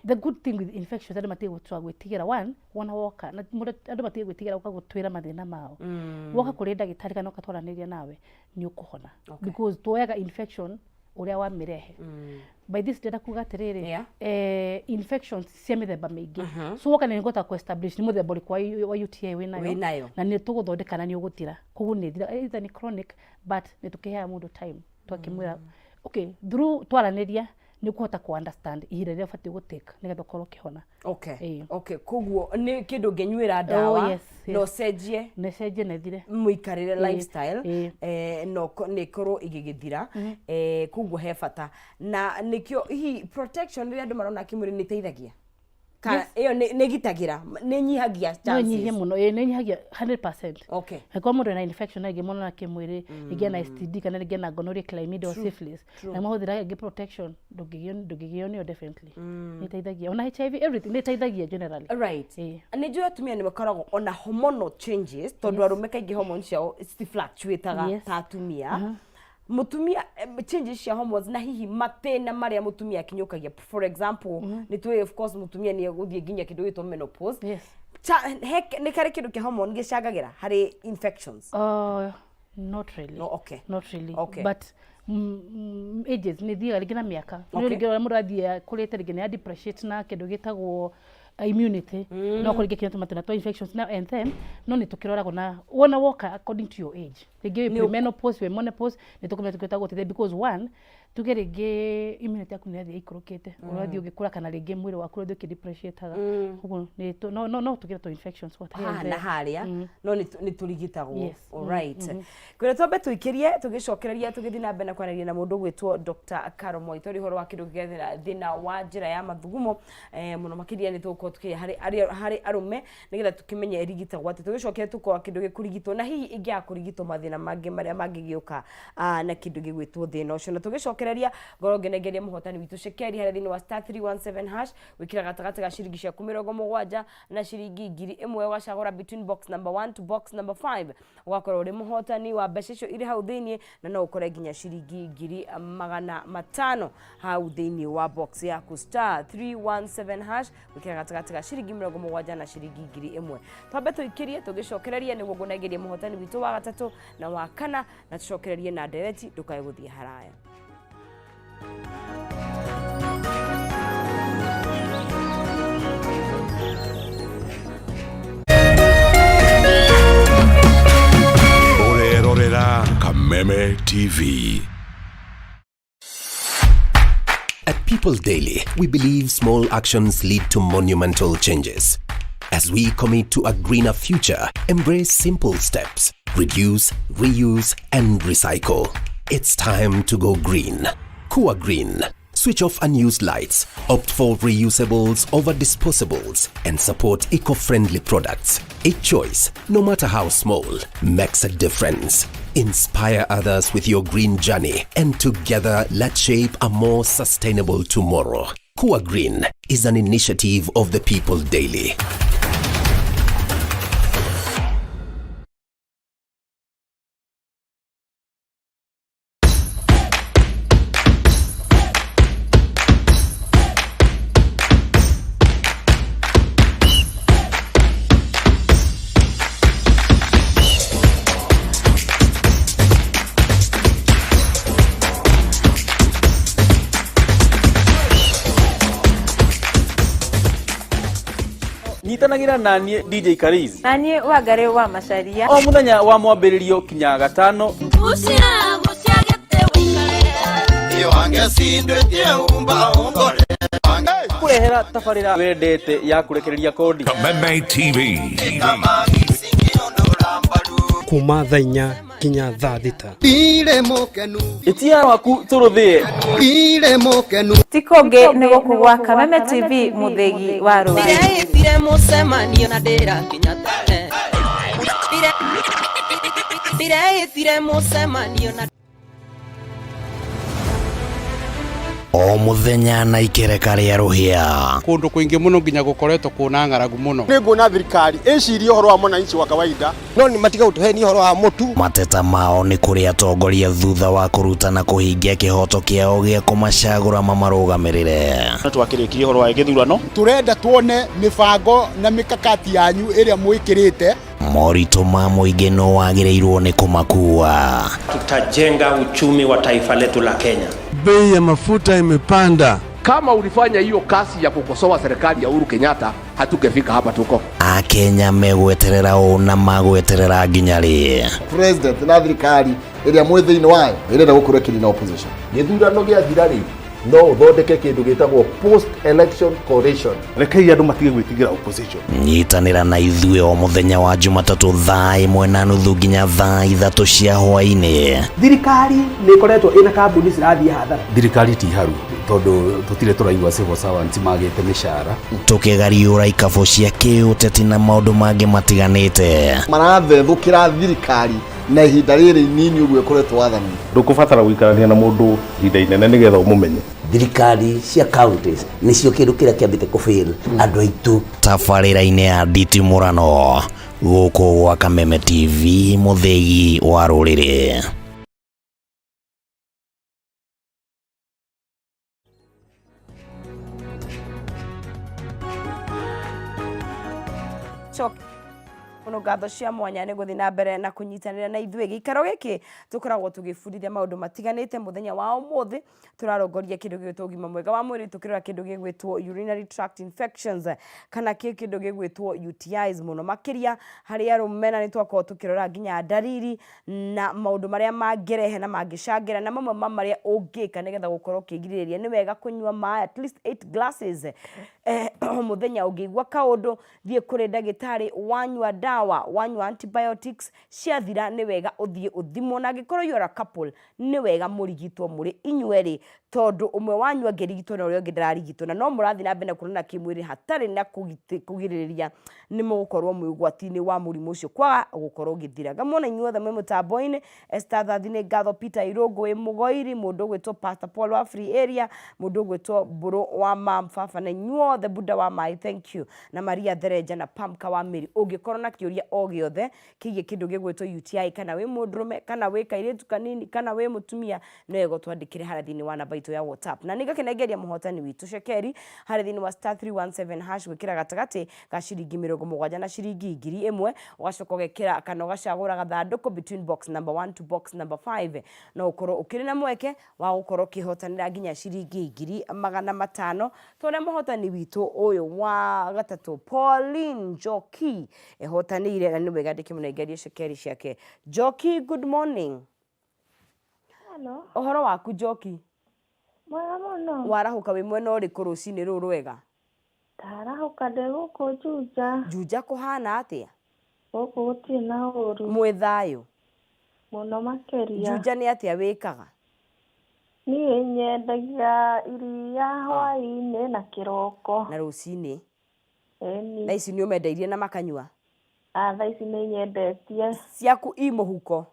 The good thing with infections, andũ matige gũtua gwĩtigĩra. One, wona woka na andũ matige gwĩtigĩra gũka gũtwĩra mathĩna mao. Woka kũrĩ ndagĩtarĩ kana ũka twaranĩria nawe, nĩ ũkũhona, because tuoyaga infection ũrĩa wamĩrehe. By this ndĩrenda kuga atĩrĩrĩ, infections cia mĩthemba mĩingĩ, so woka nĩ ngũhota kũ-establish nĩ mũthemba ũrĩkũ wa UTI wĩnayo. Wĩnayo. Na nĩ tũgũthondeka na nĩ ũgũthira. Koguo nĩ ĩthira, either nĩ chronic, but nĩ tũkĩheaga mũndũ time, twakĩmwĩra okay, through twaranĩria Nĩ ũkũhota ku understand ihinda rĩrĩa ũbatiĩ gũ take nĩgetha ũkorwo ũkĩhona. Okay, koguo nĩ kĩndũ ũngĩnyuĩra ndawa Oh, yes. na ũcenjie na ĩcenjie na ĩthire. Mũikarĩre, lifestyle, no nĩ ĩkorwo ĩgĩgĩthira. Koguo he bata na nĩkĩo hihi protection rĩrĩa andũ marona kĩmwĩrĩ nĩ ĩteithagia kana ĩyo nĩ ĩgitagĩra, nĩ ĩnyihagia No ĩnyihie chances? mũno, ĩĩ, nĩ ĩnyihagia 100%. Angĩkorwo mũndũ ena infection na ĩngĩ mũno na kĩmwĩrĩ, rĩngĩ ena STD kana rĩngĩ ena gonorrhea, chlamydia or syphilis, na mahũthĩra rĩngĩ protection, ndũngĩgĩo nĩyo. Definitely nĩ ĩteithagia, ona HIV, everything, nĩ ĩteithagia generally. Nĩ njũĩ atumia nĩ makoragwo ona hormonal changes, tondũ arũme kaingĩ hormones ciao citi-fluctuataga ta atumia. Mũtumia, changes cia hormones na hihi matĩna marĩa mũtumia akinyũkagia, for example, nĩ tũĩ of course mũtumia nĩ egũthiĩ nginya kĩndũ gĩtwo menopause. Nĩ karĩ kĩndũ kĩa hormone gĩcangagĩra harĩ infections? Not really. No, okay. Not really. But ages nĩ thiaga rĩngĩ na mĩaka. Rĩngĩ ũrĩa mũndũ athiĩ akũrĩte, rĩngĩ nĩ a depreciate na kĩndũ gĩtagwo immunity, no kũrĩ rĩngĩ tũmathĩna twa infections now and then, no nĩ tũkĩroragwo na wona woka according to your age. Rĩngĩ wĩ premenopause, wĩ menopause, nĩ tũkũmenya tũkĩhota gũteithia, because one, tuge rĩngĩ immunity yaku nĩ ĩrathiĩ ĩikũrũkĩte ũrathiĩ ũgĩkũra, kana rĩngĩ mwĩrĩ waku ũrathiĩ ũkĩdepreciataga. Koguo no tũgĩre tũ infections what here haha and na there. Harĩa no nĩ tũrigitagwo. Alright, kwĩra twambe tũikĩrie, tũgĩcokereria tũgĩthiĩ na mbere na kwaranĩria na mũndũ ũgwĩtwo Dr. Caro Mwai twarĩ ũhoro wa kĩndũ gĩgethera thĩna wa njĩra ya mathugumo, mũno makĩria nĩ tũgũkorwo tũkĩaria harĩ arũme nĩgetha tũkĩmenye ĩrigitagwo atĩa. Tũgĩcokeria tũkorwo kĩndũ gĩkũrigitwo na hihi ingĩaga kũrigitwo, mathĩna mangĩ marĩa mangĩgĩũka na kĩndũ gĩgwĩtwo thĩna ũcio. Na tũgĩcokereria ngorwo ngĩnengeria mũhotani witũ cekeri harĩa thĩinĩ wa *317#, wĩkĩra gatagatĩ ga ciringi ciaku 70 na ciringi 1000, ũgacagũra between box number 1 to box number 5, ũgakorwo ũrĩ mũhotani wa mbeca icio irĩ hau thĩinĩ, na no ũkore nginya ciringi 500,000 hau thĩinĩ wa box yaku. *317#, wĩkĩra gatagatĩ ga ciringi 70 na ciringi 1000. Twambe tũikĩrie, tũgĩcokereria nĩguo ngũnengeria mũhotani witũ wa gatatũ na wa kana, na tũcokererie na ndereti. Ndũkae gũthiĩ haraya. Ũrerorera Kameme TV. At People Daily, we believe small actions lead to monumental changes. As we commit to a greener future, embrace simple steps: reduce, reuse, and recycle. It's time to go green. Kua Green. Switch off unused lights, opt for reusables over disposables, and support eco friendly products. Each choice, no matter how small, makes a difference. Inspire others with your green journey, and together let's shape a more sustainable tomorrow. Kua Green is an initiative of the People Daily. Nyitanagĩra na niĩ DJ Karizi Na niĩ Wangarĩ wa Macaria o mũthenya wa mwambĩrĩrio kinya gatano. Gucia gucia gĩtĩ wĩikare. Kũrehera tabarĩra wendete ya kũrekereria kodi. Kameme TV. Kuma thaa 4 nginya thaa 6. Ĩtia waku tũrũthĩe. Ti kũngĩ nĩ gũkũ gwa Kameme TV, mũthĩgi wa rũrĩrĩ. Ndĩreĩtire mũcemanio na ndĩrakinya tene. Ndĩreĩtire mũcemanio na O muthenya na ikereka rĩa rũhĩa. Kundu kwingi muno nginya gukoretwo kuna ng'aragu muno. Nĩ nguona thirikari ĩcirie ũhoro wa mwananchi wa kawaida, no nĩ matiga gũtũhenia ũhoro wa mũtu. Mateta mao nĩ kũrĩ atongoria thutha wa kũruta na kũhingia kĩhoto kĩao gĩa kũmacagũra mamarũgamĩrĩre. Twakĩrĩkirie ũhoro wa gĩthurano. Tũrenda tuone mĩbango na mĩkakati yanyu ĩrĩa mwĩkĩrĩte. Moritũ ma mũingĩ no wagĩrĩirwo nĩ kũmakua. Tutajenga uchumi wa taifa letu la Kenya. Bei ya mafuta imepanda. Kama ulifanya hiyo kazi ya kukosoa serikali ya Uhuru Kenyatta, hatungefika hapa tuko. Akenya megweterera ũ na magweterera nginya rĩ? President na thirikari ĩrĩa mwĩ thĩinĩ wayo ĩrenda gũkorwo ĩkĩnina opposition. Gĩthurano gĩathira rĩ, No ũthondeke kĩndũ gĩtagwo post election coalition. Rekei andũ matige gwĩtigĩra opposition. Nyitanĩra na ithuĩ o mũthenya wa Jumatatũ thaa 1:30 nginya thaa 3 cia hwaĩ-inĩ. Thirikari nĩ ĩkoretwo ĩna kambuni cirathiĩ hathara. Thirikari ti haru tondũ tũtirĩ tũraigua civil servants magĩte mĩcara. Tũkĩgariũra ikabũ cia kĩũteti na maũndũ mangĩ matiganĩte. Marathethũkĩra thirikari na ihinda rĩrĩ inini ũguo ĩkoretwo wathani. Ndũkũbatara gũikarania na mũndũ ihinda inene nĩgetha ũmũmenye. Thirikari cia counties nĩcio kĩndũ kĩrĩa kĩambĩte kũ fail andũ aitũ. Tabarĩra-inĩ ya nditimũrano gũkũ gwa Kameme TV mũthĩgi wa rũrĩrĩ. Mũno ngatho cia mwanya nĩ gũthiĩ na mbere na kũnyitanĩra na ithuĩ. Gĩikaro gĩkĩ tũkoragwo tũgĩbundithia maũndũ matiganĩte. Mũthenya wa ũmũthĩ tũrarongoria kĩndũ gĩgwĩtwo ũgima mwega wa mwĩrĩ, tũkĩrora kĩndũ gĩgwĩtwo urinary tract infections kana kĩndũ gĩgwĩtwo UTIs mũno makĩria harĩ arũme, na nĩ twakorwo tũkĩrora nginya ndariri na maũndũ marĩa mangĩrehe na mangĩcangĩra, na mamwe ma marĩa ũngĩka nĩgetha gũkorwo ũkĩgirĩrĩria. Nĩ wega kũnyua maĩ at least 8 glasses o mũthenya. Ũngĩigua kaũndũ, thiĩ kũrĩ ndagĩtarĩ. Wanyua ndawa, wanyua antibiotics ciathira, nĩ wega ũthiĩ ũthimwo. Na angĩkorwo you are a couple, nĩ wega mũrigitwo mũrĩ inyuerĩ, tondũ ũmwe wanyu angĩrigitwo na ũrĩa ũngĩ ndararigitwo, na no mũrathiĩ na mbere na kuonana kĩmwĩrĩ hatarĩ na kũgirĩrĩria, nĩ mũgũkorwo mwĩ ũgwati-inĩ wa mũrimũ ũcio kwaga gũkorwo ũgĩthira. Ngamuona inyuothe mwĩ mũtambo-inĩ. Esther Thathi nĩ ngatho, Peter Irũngũ wĩ Mũgoiri, mũndũ ũgwĩtwo Pastor Paul wa Free Area, mũndũ ũgwĩtwo Mbũrũ wa Mam Baba, na inyuothe Buda wa Maĩ, thank you, na Maria Therenja na Pamka wa Mĩri. Ũngĩkorwo na kĩũria o gĩothe kĩgiĩ kĩndũ gĩgwĩtwo UTI, kana wĩ mũndũrũme, kana wĩ kairĩtu kanini, kana wĩ mũtumia, no wega ũtwandĩkĩre harĩa thĩinĩ wa namba itũ ya WhatsApp. Na nĩngakĩnengeria mũhotani witũ cekeri harĩa thĩinĩ wa star 317 hash, gwĩkĩra gatagatĩ ga ciringi 70 na ciringi 1000, ũgacoka ũgekĩra kana ũgacagũra gathandũkũ between box number 1 to box number 5, no ũkorwo ũkĩrĩ na mweke wa gũkorwo ũkĩhotanĩra nginya ciringi 500,000, ta ũrĩa mũhotani witũ ũyũ wa gatatũ Pauline Njoki ehotanĩire. Na nĩ wega ndĩkĩmũnengerie cekeri ciake. Njoki, good morning. Hello. Ũhoro waku, Njoki? Mwega mũno. Warahũka wĩ mwena ũrĩkũ rũcinĩ rũrũ rwega? Ndarahũka ndĩ gũkũ Juja. Juja kũhana atĩa? Gũkũ gũtirĩ na ũru. Mwĩ thayũ? Mũno makĩria. Juja nĩ atĩa wĩkaga? Niĩ nyendagia iria hwaĩ-inĩ na kĩroko. Na rũcinĩ? Ĩni. Thaa ici nĩ ũmendeirie na makanyua? Ah, thaa ici nĩ nyendetie. Ciaku i mũhuko?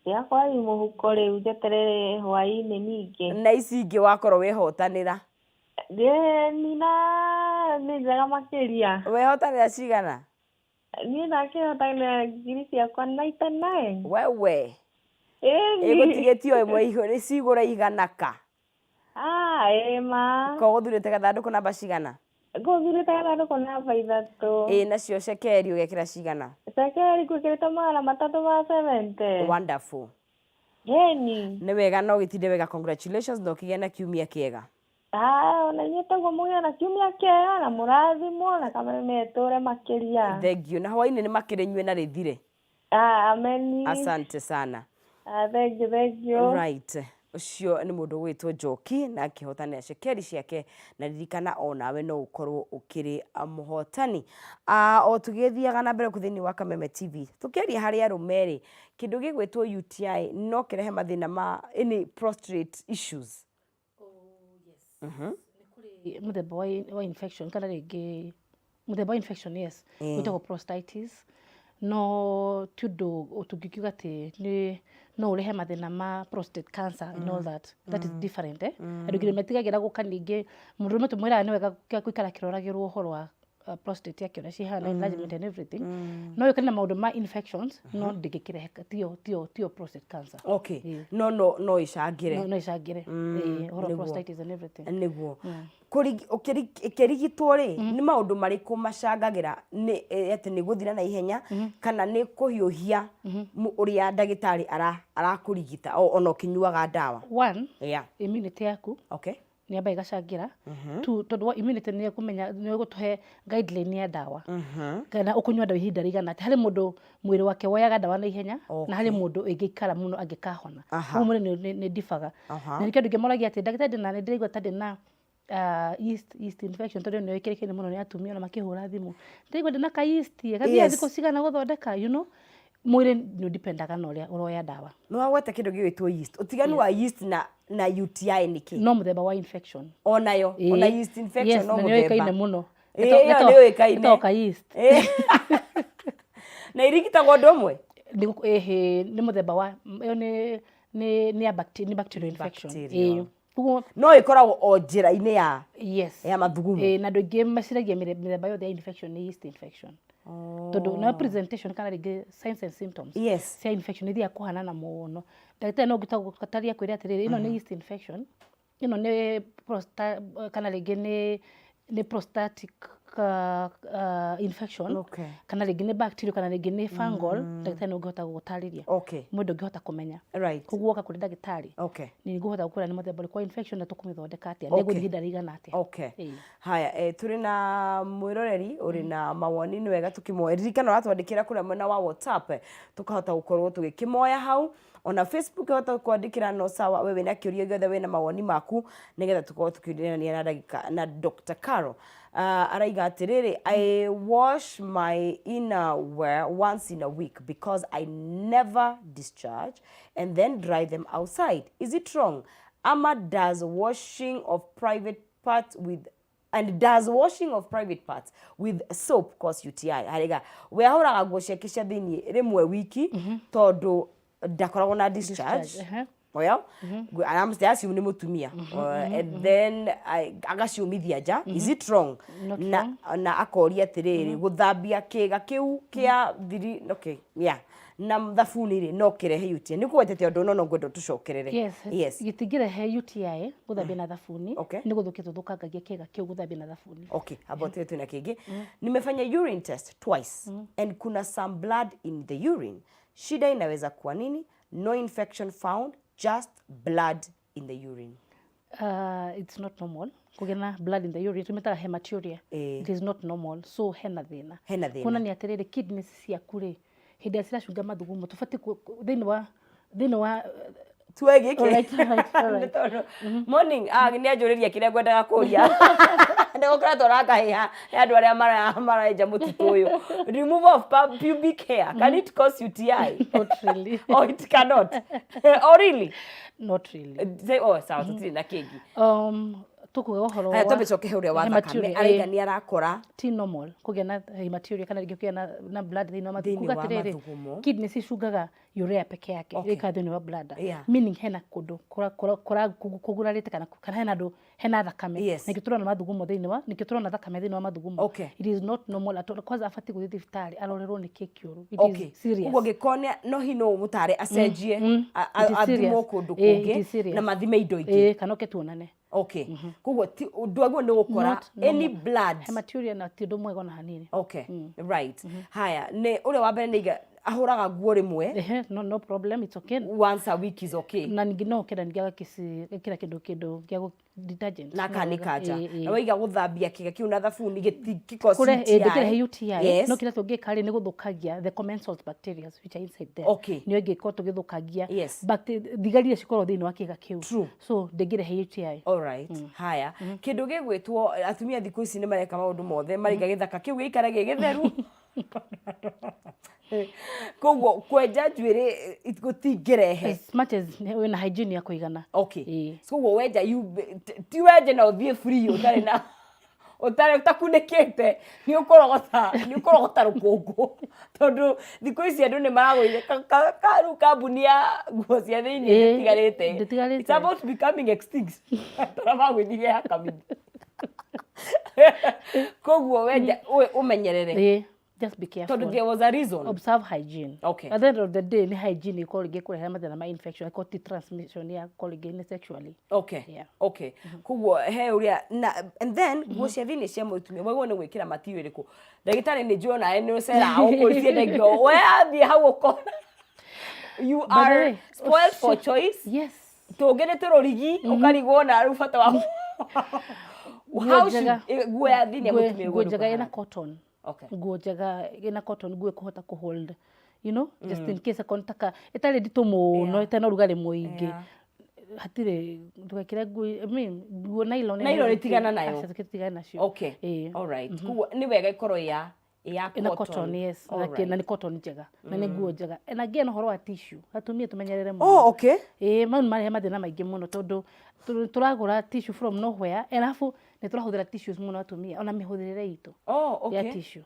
Ciakwa i mũhuko, rĩu njeterere hwaĩ-inĩ ningĩ. Na ici ingĩ wakorwo wehotanĩra? Ĩni, na nĩ njega makĩria. Wehotanĩra cigana? Niĩ ndakĩhotanĩra ngiri ciakwa 99. Wewe. Ĩni. Ĩgũtigĩtie o ĩmwe igũrũ cigũra igana ka? Ah, ĩ ma. Ko gũthurĩte gathandũkũ namba cigana? Ngũthurĩte gathandũkũ namba 3. Ĩ nacio cekeri ũgekĩra cigana? Cekeri ngwĩkĩrĩte 370. Wonderful. Ĩni. Nĩ wega na ũgĩtinde wega, congratulations, na ũkĩgĩe na kiumia kĩega. Ah, ona inyuĩ taguo mũgĩe na kiumia kĩega na mũrathimwo na Kameme ĩtũre makĩria. Thank you. Na hwaĩ-inĩ nĩ makĩrĩnyue na rĩthire. Ah, ameni. Asante sana. Ah, thank you, thank you. Right. Ũcio nĩ mũndũ ũgwĩtwo Njoki na akĩhotanĩra cekeri ciake, na ririkana o nawe no ũkorwo ũkĩrĩ mũhotani. O tũgĩthiaga na mbere kũ thĩinĩ wa Kameme TV, tũkĩaria harĩ arũme rĩ, kĩndũ gĩgwĩtwo UTI no kĩrehe mathĩna ma any prostate issues? Mũthemba wa infection, kana rĩngĩ mũthemba wa infection, yes, wĩtagwo prostatitis, no ti ũndũ tũngĩkiuga atĩ nĩ no ũrehe mathĩna ma prostate cancer and all that. That is different, eh. Andũ aingĩ nĩmetigagĩra gũka. Ningĩ mũndũrũme tũmwĩraga nĩ wega gũikara akĩroragĩrwo ũhoro wa prostate yake ũrĩa cihana, enlargement and everything. No yũkane na maũndũ ma infections, no ndĩngĩkĩrehe, tiyo prostate cancer. Okay. No ĩcangĩre. No ĩcangĩre. Ĩĩ, ũhoro wa prostatitis and everything. Nĩguo. Ũkĩrigitwo rĩ, nĩ maũndũ marĩkũ macangagĩra nĩ atĩ nĩ gũthira na ihenya kana nĩ kũhiũhia ũrĩa ndagĩtarĩ arakũrigita ona ũkĩnyuaga ndawa? One, immunity yaku. Nĩ yambaga ĩgacangĩra tu tondũ wa immunity nĩ ĩkũmenya, nĩ ĩgũtũhe guideline ya ndawa kana ũkũnyua ndawa ihinda rĩigana atĩa. Harĩ mũndũ mwĩrĩ wake woyaga ndawa na ihenya na harĩ mũndũ ĩngĩikara mũno angĩkahona. Koguo mwĩrĩ nĩ ndibaga. Na nĩkĩo andũ aingĩ moragia atĩ ndagĩtarĩ ndĩna, nĩ ndĩraigua ta ndĩna yeast infection, tondũ nĩyo ĩkĩrĩkaine mũno nĩ atumia ona makĩhũra thimũ. Ndĩraigua ndĩna ka yeast, gathiaga thikũ cigana gũthondeka, you know. Mwĩrĩ nĩ ũdipendaga na ũrĩa ũroya ndawa. Nĩ wagweta kĩndũ gĩgwĩtwo yeast. Ũtiganu wa yeast na UTI nĩ kĩ? No mũthemba wa infection. Onayo, ona yeast infection yes, no na mũthemba. nĩyoĩkaine mũno. Ĩĩ, ĩyo nĩyũĩkaine. Ĩtagwo ka yeast. Na irigitagwo ũndũ ũmwe? Ĩhĩ, nĩ mũthemba wa, ĩyo nĩ ya nĩ bacterial infection. Bacterial. Ĩĩ. Koguo No ĩkoragwo o njĩra-inĩ ya yes. ya mathugumo. Ĩĩ, na andũ aingĩ meciragia mĩthemba yothe ya infection nĩ yeast infection. Tondũ nayo presentation kana rĩngĩ signs and symptoms cia infection ithiaga kũhanana mũno. Ndagĩtarĩ no ũngĩtaria kwĩra atĩrĩrĩ, ĩno nĩ yeast infection, ĩno nĩ kana rĩngĩ nĩ prostatic infection, kana rĩngĩ nĩ bacterial, kana rĩngĩ nĩ fungal, ndagĩtarĩ no ũngĩhota gũgũtarĩria. Mũndũ ndũngĩhota kũmenya. Koguo woka kũrĩ ndagĩtarĩ, nĩ ngũhota gũkwĩra nĩ mũthemba ũrĩkũ wa infection na tũkũmĩthondeka atĩa, na ĩgũthiĩ ihinda rĩigana atĩa. Haya, tũrĩ na mwĩroreri ũrĩ na mawoni, nĩ wega tũkĩmoya. Ririkana ũratwandĩkĩra kũrĩa mwena wa WhatsApp, tũkahota gũkorwo tũgĩkĩmoya hau. Ona Facebook wahota kwandĩkĩra no sawa, we wĩna kĩũria gĩothe, wĩna mawoni maku, nĩgetha tũkorwo tũkĩũrania na ndagĩka na Dr. Carol. Araiga atĩrĩrĩ, I wash my inner wear once in a week because I never discharge and then dry them outside. Is it wrong? Ama does washing of private parts with and does washing of private parts with soap cause UTI? Harĩga we ahũraga nguo ciake cia thĩiniĩ rĩmwe wiki tondũ ndakoragwo na discharge. Discharge, ehe. Oya, I'm assume nĩ mũtumia. And then agaciũmithia nja. Is it wrong? Not Na, wrong. na akoria atĩrĩrĩ, gũthambia kĩga kĩu kĩa thiri, okay, yeah, na thabuni rĩ, no kĩrehe UTI? Nĩ kũgwetete ũndũ no ngwenda tũcokerere. Yes, Yes. Gĩtingĩrehe UTI gũthambia na thabuni. Nĩ gũthũkia tũthũkangagia kĩga kĩu gũthambia na thabuni. Okay, about mm. Twina kĩngĩ. Nimefanya urine test twice and kuna some blood in the urine. Shida inaweza kuwa nini? No infection found, just blood in the urine. It's not normal kũgĩa na blood in the urine, tũmĩtaga hematuria. It is not normal, so hena thĩna. Hena thĩna. Kuonania atĩrĩrĩ, kidneys ciaku rĩ, hĩndĩ ĩrĩa ciracunga mathugumo, tũbatiĩ thĩinĩ wa Tuoe gĩkĩ. Alright. Nĩ tondũ morning, nĩ anjũrĩria kĩrĩa ngwendaga kũria. Nĩ gũkoretwo na kahĩha nĩ andũ arĩa marenja mũtitũ ũyũ. Removal of pubic hair, can it cause UTI? Not really. Oh, it cannot. Oh, really? Not really. Say, oh, sawa, tũtirĩ na kĩngĩ. Tũkuga ũhoro Haya, wa twambe coke he ũrĩa wa thakame. Hematuria, Araiga ĩĩ. nĩ arakora. Ti normal kũgĩa na hematuria kana rĩngĩ kũgĩa na blood thĩinĩ wa mathugumo. Thĩinĩ Kuga wa atĩrĩrĩ, mathugumo. Kidneys icungaga urea peke yake, ĩkaga thĩinĩ wa bladder. Meaning hena kũndũ kũgurarĩte kana hena andũ hena thakame. Nĩkĩo tũrona mathugumo thĩinĩ wa, nĩkĩo tũrona thakame thĩinĩ wa mathugumo. It is not normal at all. Kwanza abatiĩ gũthiĩ thibitarĩ arorerwo nĩkĩ kĩũru. It is serious. Koguo angĩkorwo no hihi no ũmũtare acenjie, It is serious. athimwo kũndũ Ĩĩ, it kũngĩ is serious. na mathime indo ingĩ. Ĩĩ, kana oke tuonane. Okay. Koguo ti ndwagĩrĩirwo nĩ gũkora Not any normal. blood. Hematuria na ti ũndũ mwega ona hanini. Okay. Right. Haya, nĩ ũrĩa wa mbere nĩ iga ahũraga nguo rĩmwe. Ehe, no, no problem, it's okay. Once a week is okay. Na ningĩ no ũkenda ningĩ agakĩkĩra kĩndũ kĩa detergent. Na akanĩka nja. Ĩĩ, ĩĩ. Na waiga gũthambia kĩga kĩu na thabuni gĩtingĩ Kũre UTI. ndĩkĩrehe UTI. Yes. No kĩrĩa tũngĩka rĩ, nĩ gũthũkangia the commensal bacteria which are inside there. Nĩyo ĩngĩkorwo tũgĩthũkangia thigari iria cikoragwo thĩinĩ wa kĩga kĩu. So ndĩngĩrehe UTI. Alright. Haya. Kĩndũ gĩgwĩtwo atumia thikũ ici nĩ mareka maũndũ mothe, maraiga gĩthaka kĩu gĩikare gĩ gĩtheru. Koguo kwenja njuĩrĩ gũtingĩrehe. As much as wĩna hygiene ya kũigana. Okay. So koguo wenja ti wenje na ũthiĩ free ũtarĩ na ũtarĩ ũtakunĩkĩte, nĩ ũkũrogota rũkũngũ, tondũ thikũ ici andũ nĩ maragũire rĩu kambuni ya nguo cia thĩinĩ ndĩtigarĩte. Ndĩtigarĩte. It's about becoming extinct. Tondũ magwĩthirie ya kamini. Koguo wenja ũmenyerere. Ĩĩ, just be careful. Tondũ there was a reason. Observe hygiene. At the end of the day, nĩ hygiene ĩkorwo rĩngĩ ĩkũrehe mathĩna ma infection, ĩkorwo ti transmission ya korwo rĩngĩ nĩ sexually. Okay. Okay. Koguo he ũrĩa na and then nguo cia thĩinĩ cia mũtumia mwagĩrĩirwo nĩ gwĩkĩra material ĩrĩkũ? Ndagĩtarĩ nĩ njũĩ onawe nĩ ũceraga gũkũ ciendagio, we athiĩ hau ũkona you By the are way, spoiled for choice. Yes. Tũngĩ nĩ tũrũrigi ũkarigwo na rĩu bata wa Nguo How njega- nguo ya thĩinĩ ya mũtumia nguo ũguo njega nĩ ĩna cotton. Okay. Nguo njega ĩna cotton, nguo ĩkũhota kũ hold, just in case akorwo nĩ taka ĩtarĩ nditũ mũno, ĩtarĩ na ũrugarĩ mũingĩ. Hatirĩ ndũgekĩre nguo, I mean, nguo nylon. Nylon tigana nayo. Aca, tigana nacio. Okay. Ĩĩ. All right. Koguo nĩ wega ĩkorwo ya Ĩna cotton, yes, na All na right. nĩ cotton njega na nĩ nguo njega. And again, ũhoro wa tissue, atumia tũmenyerere mũno. Oh, okay. Ĩĩ, mau nĩ marehe mathĩna maingĩ mũno tondũ tũragũra tissue from nowhere, alafu nĩ tũrahũthĩra tissues mũno atumia, ona mĩhũthĩrĩre itũ ya tissue.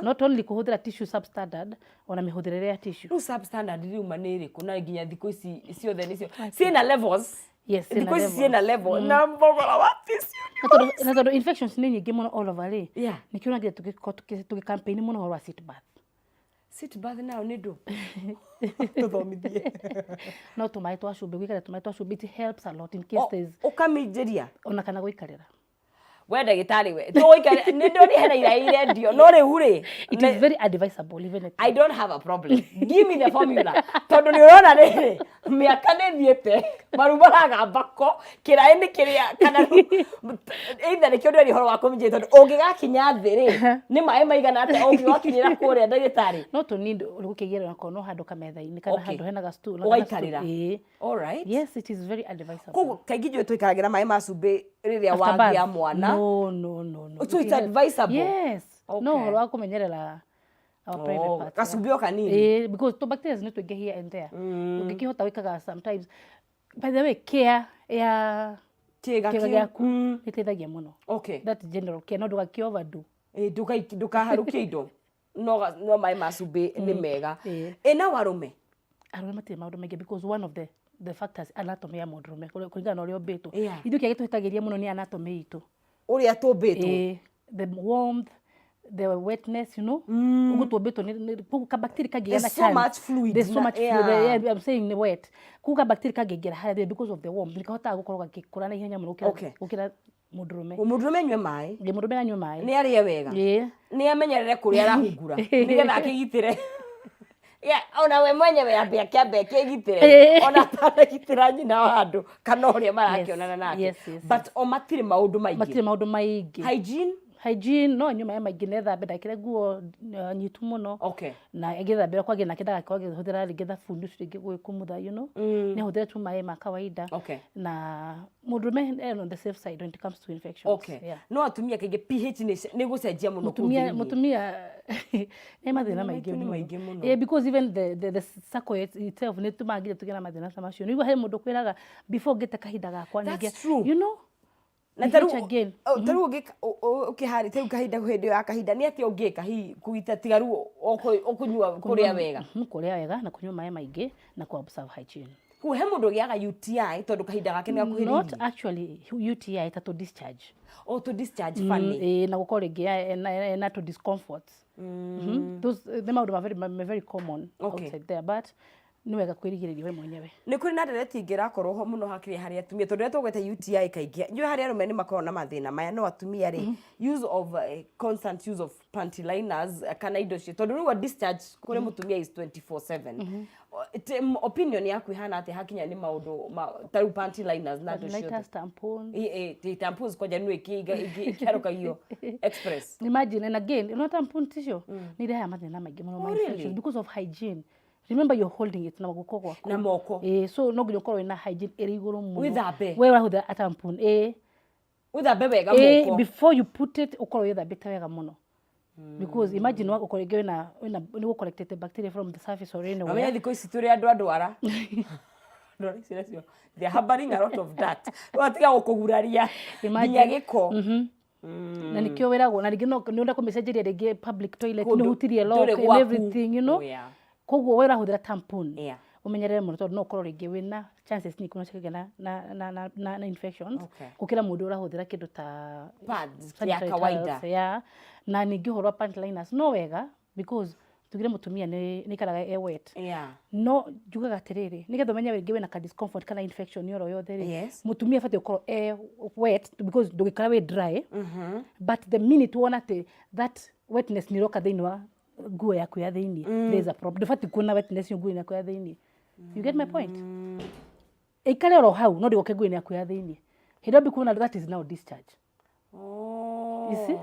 Not only kũhũthĩra tissue substandard, ona mĩhũthĩrĩre ya tissue. Rĩu substandard riuma nĩ ĩrĩkũ na nginya thikũ ici ciothe nĩcio ciĩna levels? Yes, ciĩna Thikũ ici ciĩna levels. level na thogora wa tissue. Na tondũ infections nĩ nyingĩ mũno all over rĩ, Yeah. nĩkĩo ũragire tũgĩ campaign mũno ũhoro wa sit bath. Sit bath nayo nĩ ndũ? Tũthomithie. No tũmaĩ twa cumbĩ, gwĩkĩra tũmaĩ twa cumbĩ, it helps a lot in case there's Ũkaminjĩria. Ona kana gũikarĩra. We ndagĩtarĩ, we tũgũikara nĩ ndoni hena irai irendio no rĩu rĩ. It is very advisable even at I don't have a problem. Give me the formula. Tondũ nĩ ũrona rĩrĩ, mĩaka nĩ thiĩte, maru maragamba ko, kĩraĩ nĩ kĩrĩa, kana either nĩkĩo ndĩraria ũhoro wa kũminjĩria, tondũ ũngĩgakinya thĩ rĩ, nĩ maĩ maigana atĩa ũngĩgakinyĩra kũrĩa, ndagĩtarĩ? No tũ need gũkĩigĩrĩra onakorwo no handũ kametha-inĩ kana handũ hena ga stool na kana Ũgaikarĩra. stool. Ĩĩ. All right. Yes, it is very advisable. Koguo kaingĩ njũĩ tũikaragĩra maĩ ma cumbĩ rĩrĩa After wagĩa birth. mwana. No, no, no, no. So it's advisable? Yes. No, Okay. ũhoro wa kũmenyerera our private Oh, parts. gacumbĩ o kanini. Ĩĩ, because tũ bacteria nĩ tũingĩ here and there. Ũngĩkĩhota gwĩkaga sometimes. By the way, care ya kĩga kĩga kĩu. gĩaku nĩ ĩteithagia mũno. Okay. That general care, no ndũgakĩ overdo. Ĩĩ, ndũkaharũkie indo. No maĩ ma cumbĩ nĩ mega. Ĩĩ. Ĩ nao arũme? Arũme matirĩ maũndũ maingĩ because one of the factors, anatomy ya mũndũrũme kũringana na ũrĩa ũmbĩtwo. Yeah. Ithuĩ kĩrĩa gĩtũhĩtagĩria mũno nĩ anatomy itũ. Ũrĩa tũmbĩtwo. Ĩĩ, the warmth, the wetness. Ũguo tũmbĩtwo koguo kabacteria kangĩgĩa na There's so chance. much fluid There's so much fluid. Yeah. Yeah, I'm saying nĩ wet. Koguo kabacteria kangĩingĩra harĩa thĩinĩ because of the warmth, nĩkahotaga gũkorwo gagĩkũra na ihenya mũno gũkĩra gũkĩra mũndũrũme. Mũndũrũme anyue maĩ. Ĩĩ, mũndũrũme anyue maĩ. Nĩ arĩe wega. Ĩĩ. Nĩ amenyerere kũrĩa arahungura nĩgetha akĩgitĩre. Yeah, ona we mwenyewe ambe akĩambe akĩgitĩre ona atanagitĩra nyina wa andũ kana ũrĩa marakĩonana nake. But o matirĩ maũndũ maingĩ. Matirĩ maũndũ maingĩ. Hygiene? Hygiene, no anyue maĩ maingĩ, nethambe, ndekĩre nguo nyitu mũno. Na agĩthambĩra kwagĩa nake ndagakorwo agĩhũthĩra rĩngĩ thabuni ũcio rĩngĩ gwĩkumutha. Nĩ ahũthĩre tu maĩ ma kawaida. Na mũndũrũme eh on the safe side when it comes to infections. Okay. No atumia kaingĩ pH nĩ gũcenjia mũno kũu Mũtumia thĩinĩ. Mũtumia nĩ mathĩna maingĩ maitũ nĩ mũno. maingĩ mũno. Yeah, because even the cycle itself nĩ tũmaga nginya tũgĩe na mathĩna ta macio. Nĩguo he mũndũ kwĩraga before ngĩte kahinda gakwa That's ningĩ true. Na pH tarĩu again. Tarĩu ũkĩharĩ tarĩu kahinda hĩndĩ ĩyo ya kahinda nĩ atĩa ũngĩka hihi kũgita tiga rĩu ũkũnyua, kũrĩa wega? Kũrĩa wega na kũnyua maĩ maingĩ na kũ observe hygiene. Kũguo he mũndũ ũgĩaga UTI tondũ kahinda gake nĩ Not gakuhĩrĩirie? actually UTI, ta tũ discharge. Oh, tũ discharge funny. Ĩĩ, na gũkorwo rĩngĩ ena tũ discomfort. Those nĩ maũndũ ma very common outside there, but nĩ wega kwĩrigĩrĩria we mwenyewe. Nĩ kũrĩ na ndereti ĩngĩ ĩrakorwo ho mũno hakĩrĩ harĩ atumia, tondũ rĩrĩa tũgweta UTI kaingĩ njũĩ harĩ arũme nĩ makoragwo na mathĩna maya, no atumia rĩ, use of constant use of panty liners kana indo cio, tondũ rĩu a discharge kũrĩ mũtumia is 24/7. Opinion yaku ĩhana atĩa hakinya nĩ maũndũ ma ta rĩu panty liners na indo Panty ciothe? liners, tampons. Ĩ, ĩ, tampons kwanja nĩ ĩkĩharũkagio express. Imagine, and again, tampon ticio nĩ irehaga mathĩna maingĩ mũno Oh, ma really? infections because of hygiene. Remember, you're holding it na guoko gwaku. Na moko. Ĩĩ, so no nginya ũkorwo wĩna hygiene ĩrĩ igũrũ mũno. Wĩthambe. We ũrahũthĩra a tampon, ĩĩ. Wĩthambe wega Ĩĩ, moko. Before you put it, ũkorwo wĩthambĩte wega mũno. Because imagine ũkorwo rĩngĩ wĩna nĩ gũcollectete bacteria from the surface or anywhere. Wamenye thikũ ici tũrĩ andũ a ndwara ndwara ici nacio, they are harboring a lot of dirt. Rĩu atiga gũkũguraria nginya gĩko. Na nĩkĩo wĩragwo na rĩngĩ no nĩ ũrenda kũmĩcenjeria rĩngĩ public toilet, Kũndũ nĩ ũhutirie lock ndũrĩ and gwaku. everything. Oh, yeah. Koguo we ũrahũthĩra tampon, ũmenyerere mũno tondũ no ũkorwo rĩngĩ wĩna chances nyingĩ mũno cia kũgĩa na infections gũkĩra mũndũ ũrahũthĩra kĩndũ ta Pads ya sanitary kawaida. towels, yeah. Na ningĩ ũhoro wa panty liners no wega because tugire mũtumia nĩ ikaraga e wet. No njugaga atĩrĩrĩ, nĩgetha ũmenye rĩngĩ wĩna ka discomfort kana infection oro yothe rĩ, mũtumia abatiĩ gũkorwo e wet because ndũngĩkora wĩ dry, but the minute wona atĩ that wetness nĩ ĩroka thĩinĩ wa nguo yaku ya thĩinĩ, there is a problem. Ndũbatiĩ kuona wetness ĩyo nguo-inĩ yaku ya thĩinĩ. You get my point? Ĩikare oro hau no ndĩgoke nguo-inĩ yaku ya thĩinĩ. Hĩndĩ ĩyo kuona that is now discharge. You see?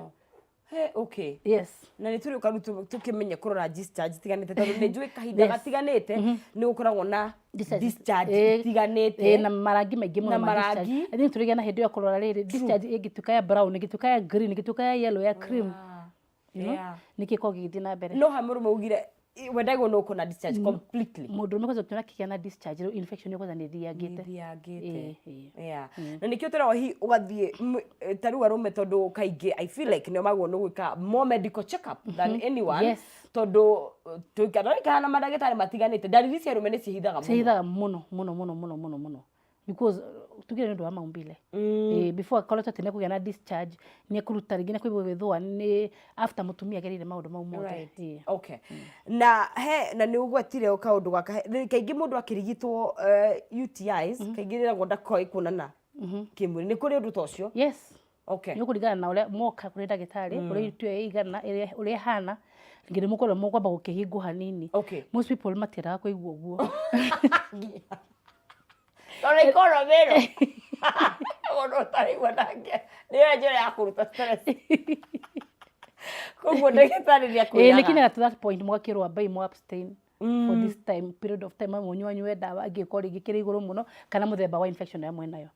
He, okay. Yes. Na nä tå rä å ka rä u tå kä menye kå rora discharge itiganä te tondå nä njå kahinda gatiganä te nä gå koragwo na discharge itiganä te. Na marangi maingĩ mũno Na ma discharge. marangi. I think tũrĩgĩa na hĩndĩ ĩyo kũrora rĩrĩ discharge ĩngĩtuĩka ya brown, ĩngĩtuĩka ya green, ĩngĩtuĩka ya yellow, ya cream, nĩkĩ gĩkoragwo gĩgĩthiĩ na mbere. No ha må rå me ugire wendagwo no kå na discharge completely. Mũndũ ũrũme kwanza ũkĩona akĩgĩa na discharge, rĩu infection ĩyo kwanza nĩ ĩthiangĩte. Ĩthiangĩte. Ĩĩ. Yeah. Na nĩkĩo tũragwo hihi ũgathiĩ ta rĩu arũme, tondũ kaingĩ I feel like nĩo magwo nĩ gwĩka more medical check up than anyone, tondũ tũikaraga na mandagĩtarĩ matiganĩte, ndariri cia arũme nĩ ciĩhithaga mũno. Ciĩhithaga mũno mũno mũno mũno mũno mũno, because tugire nĩ ũndũ wa maumbile. Before akoretwo atĩ nĩekũgĩa na discharge, nĩ ekũruta rĩngĩ, nĩ kũigua gwĩthũa, nĩ after mũtumia agereire maũndũ mau mothe. Okay. Na he na nĩ ũgwetire o kaũndũ gaka kaingĩ mũndũ akĩrigitwo UTIs, kaingĩ rĩragwo ndakoĩ kuonana kĩmwĩrĩ. Nĩ kũrĩ ũndũ ta ũcio? Yes. Nĩ ũkũringana na ũrĩa moka kũrĩ ndagĩtarĩ, ũrĩa UTI ĩigana, ũrĩa ĩhana, rĩngĩ nĩ mũkorwo mũkwamba gũkĩhingwo hanini. Most people matiendaga kũigua ũguo. Tondũ ikorwo mĩro mũndũ ũtaraigua nake nĩyo njĩra ya kũruta stress, koguo ndagĩtarĩ nĩ Ĩĩ, nĩ akwĩraga. kinyaga to that point mũgakĩrwo ambai mũ abstain for this time, period of time, mũnyuanyue ndawa angĩkorwo rĩngĩ kĩrĩ igũrũ mũno kana mũthemba wa infection ĩrĩa mwĩnayo.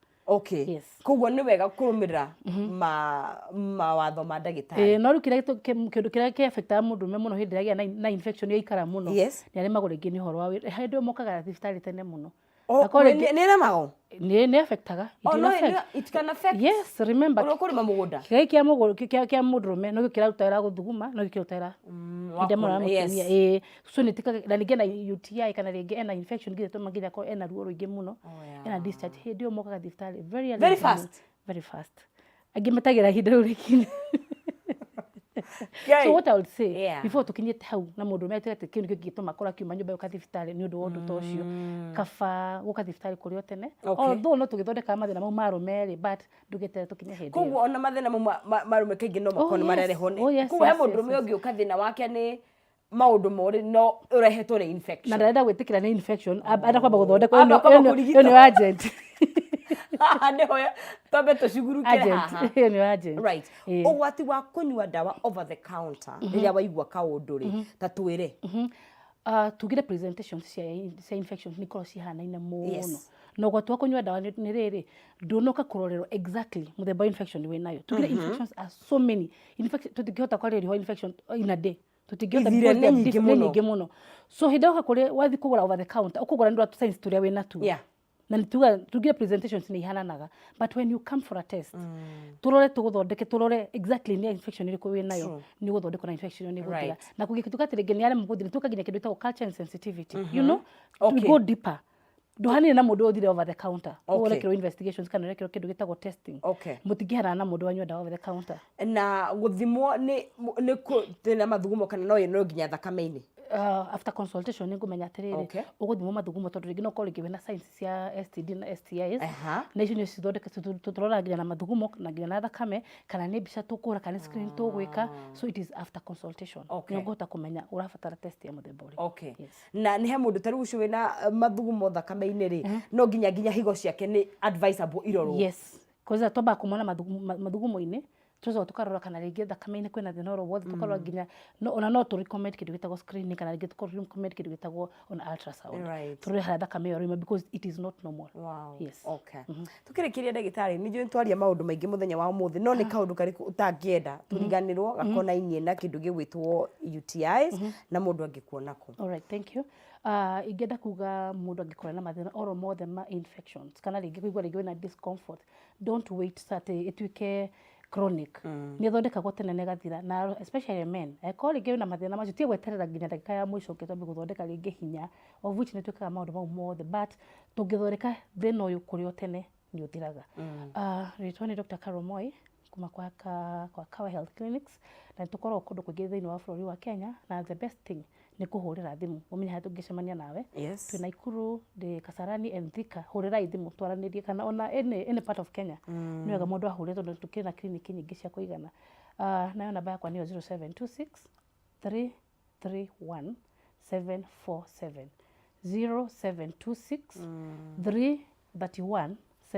Koguo nĩ wega kũrũmĩrĩra ma mawatho ma ndagĩtarĩ. Ĩĩ, no rĩu kĩrĩa kĩndũ kĩrĩa kĩaffectaga mũndũrũme mũno hĩndĩ ĩrĩa agĩa na infection yaikara mũno, nĩ aremagwo rĩngĩ nĩ ũhoro wa wĩra. Hĩndĩ ĩyo mokaga thibitarĩ tene mũno. Oh, Akorwo nĩ ĩremagwo? Nĩ affectaga. It Oh, will no, affect. It can affect. Yes, remember. Ũrĩa ũkũrĩma mũgũnda. Kĩgai kĩa mũgũrũ kĩa mũndũrũme no kĩraruta wĩra wa gũthuguma, no kĩraruta wĩra hĩndĩ ĩmwe wa wa mũtumia. Ĩĩ, so nĩ tikaga na rĩngĩ ena UTI kana rĩngĩ ena infection nginya tũma nginya akorwo ena ruo rũingĩ mũno, ena discharge, hĩndĩ ĩyo mokaga thibitarĩ very early Very in the morning. fast. Very fast. Angĩ metagĩra ihinda rĩu rĩkinye. So what I would say, before tũkinyĩte hau na mũndũ ũrũme atuĩke atĩ kĩu nĩkĩo kĩngĩtũma akorwo akiuma nyũmba gũka thibitarĩ nĩ ũndũ wa ũndũ ta ũcio, kaba gũka thibitarĩ kũrĩ o tene. Although no tũgĩthondekaga mathĩna mau ma arũme rĩ, but ndũgeterere tũkinye hĩndĩ ĩyo. Koguo ona mathĩna mau ma arũme kaingĩ no makorwo Oh, nĩ mararehwo nĩ Oh, yes, koguo he mũndũrũme ũngĩũka thĩna wake nĩ maũndũ morĩ no ũrehetwo nĩ infection. Na ndarenda gwĩtĩkĩra nĩ infection, arenda kwamba gũthondekwo. Amba kwamba Ĩyo kũrigitwo. nĩ urgent. Haha nĩho twambe tũcugurukĩre Urgent. haha. Ĩyo nĩ urgent. Ũgwati wa kũnyua ndawa over the counter rĩrĩa waigua kaũndũ rĩ, ta twĩre. Tugire presentations cia infections nĩ ikoragwo cihanaine mũno. Na ũgwati wa kũnyua ndawa nĩ rĩrĩ, ndũnoka kũrorerwo exactly mũthemba wa infection wĩnayo. Tugire infections are so many. Infection tũtingĩhota kwarĩrĩria ũhoro wa infection in a day. Tũtingĩhota Ithire because nĩ they are nyingĩ nĩ mũno. nyingĩ mũno. So hĩndĩ ĩrĩa woka kũrĩ wathiĩ kũgũra over the counter, ũkũgũra nĩ ũndũ wa signs tũrĩa wĩnatuo. Na nĩ tuga tugire presentations nĩ ihananaga, but when you come for a test, tũrore tũgũthondeke, tũrore exactly nĩ infection ĩrĩkũ wĩnayo, nĩ ũgũthondekwo na infection ĩyo nĩ ĩgũthira. Na kũngĩtuĩka atĩ rĩngĩ nĩ yarema gũthira, tuka nginya kĩndũ gĩtagwo culture and sensitivity, we go deeper. Ndũhanire na mũndũ ũthire over the counter. Ũrekĩrwo investigations kana ũrekĩrwo kĩndũ gĩtagwo testing. Mũtingĩhanana na mũndũ wanyua ndawa over the counter. Na gũthimwo nĩ thĩna mathugumo kana no nginya thakame-inĩ? After consultation nĩ ngũmenya atĩrĩrĩ, ũgũthimwo mathugumo tondũ rĩngĩ no ũkorwo rĩngĩ wĩna signs cia STD na STIs, na icio nĩ cithondeka tũroraga nginya na mathugumo na nginya na thakame, kana nĩ mbica tũkũhũra kana nĩ screen tũgwĩka. So it is after consultation nĩ ngũhota kũmenya ũrabatara test ya mũthemba ũrĩkũ. Yes. Na nĩ he mũndũ ta rĩu ũcio wĩna mathugumo thakame-inĩ rĩ, no nginya higo ciake nĩ advisable irorwo? Yes, kwanza twambaga kũmona mathugumo-inĩ, tũcoka tũkarora kana rĩngĩ thakame-inĩ kwĩna thĩna oro wothe, tũkarora nginya no, ona no tũ recommend kĩndũ gĩtagwo screening kana rĩngĩ tũ recommend kĩndũ gĩtagwo ona ultrasound, tũrore harĩa thakame ĩyo ĩrauma because it is not normal. Yes. Okay. Tukĩrĩkĩria, ndagĩtarĩ, nĩ njũĩ nĩtwaria maũndũ maingĩ mũthenya wa ũmũthĩ, no nĩ kaũndũ karĩkũ ũtangĩenda tũriganĩrwo gakonainie na kĩndũ gĩgwĩtwo UTIs, na mũndũ angĩkuona kũ? All right, thank you. Ingĩenda kuga mũndũ angĩkorwo na mathĩna oro mothe ma infections kana rĩngĩ kũigua rĩngĩ wĩna discomfort, don't wait atĩ ĩtuĩke chronic. Nĩ ĩthondekagwo tene na ĩgathira, na especially men, angĩkorwo rĩngĩ wĩna mathĩna macio, tiga gweterera nginya ndagĩka ya mũico ũke twambe gũthondeka rĩngĩ hinya, of which nĩ twĩkaga maũndũ mau mothe, but tũngĩthondeka thĩna ũyũ kũrĩ o tene nĩ ũthiraga. Rĩtwa nĩ Dr. Carol Moi kuma kwa Kawa Health Clinics, na nĩ tũkoragwo kũndũ kũingĩ thĩinĩ wa bũrũri wa Kenya, na the best thing nĩ kũhũrĩra thimũ ũmenye harĩa tũngĩcemania nawe. Twĩ Naikuru, ndĩ Kasarani and Thika. Hũrĩrai thimũ twaranĩrie, kana ona any part of Kenya. Nĩ wega mũndũ ahũrĩre tondũ tũkĩrĩ na clinic nyingĩ cia kũigana. Nayo namba yakwa nĩyo 0726 331 747, 0726 331.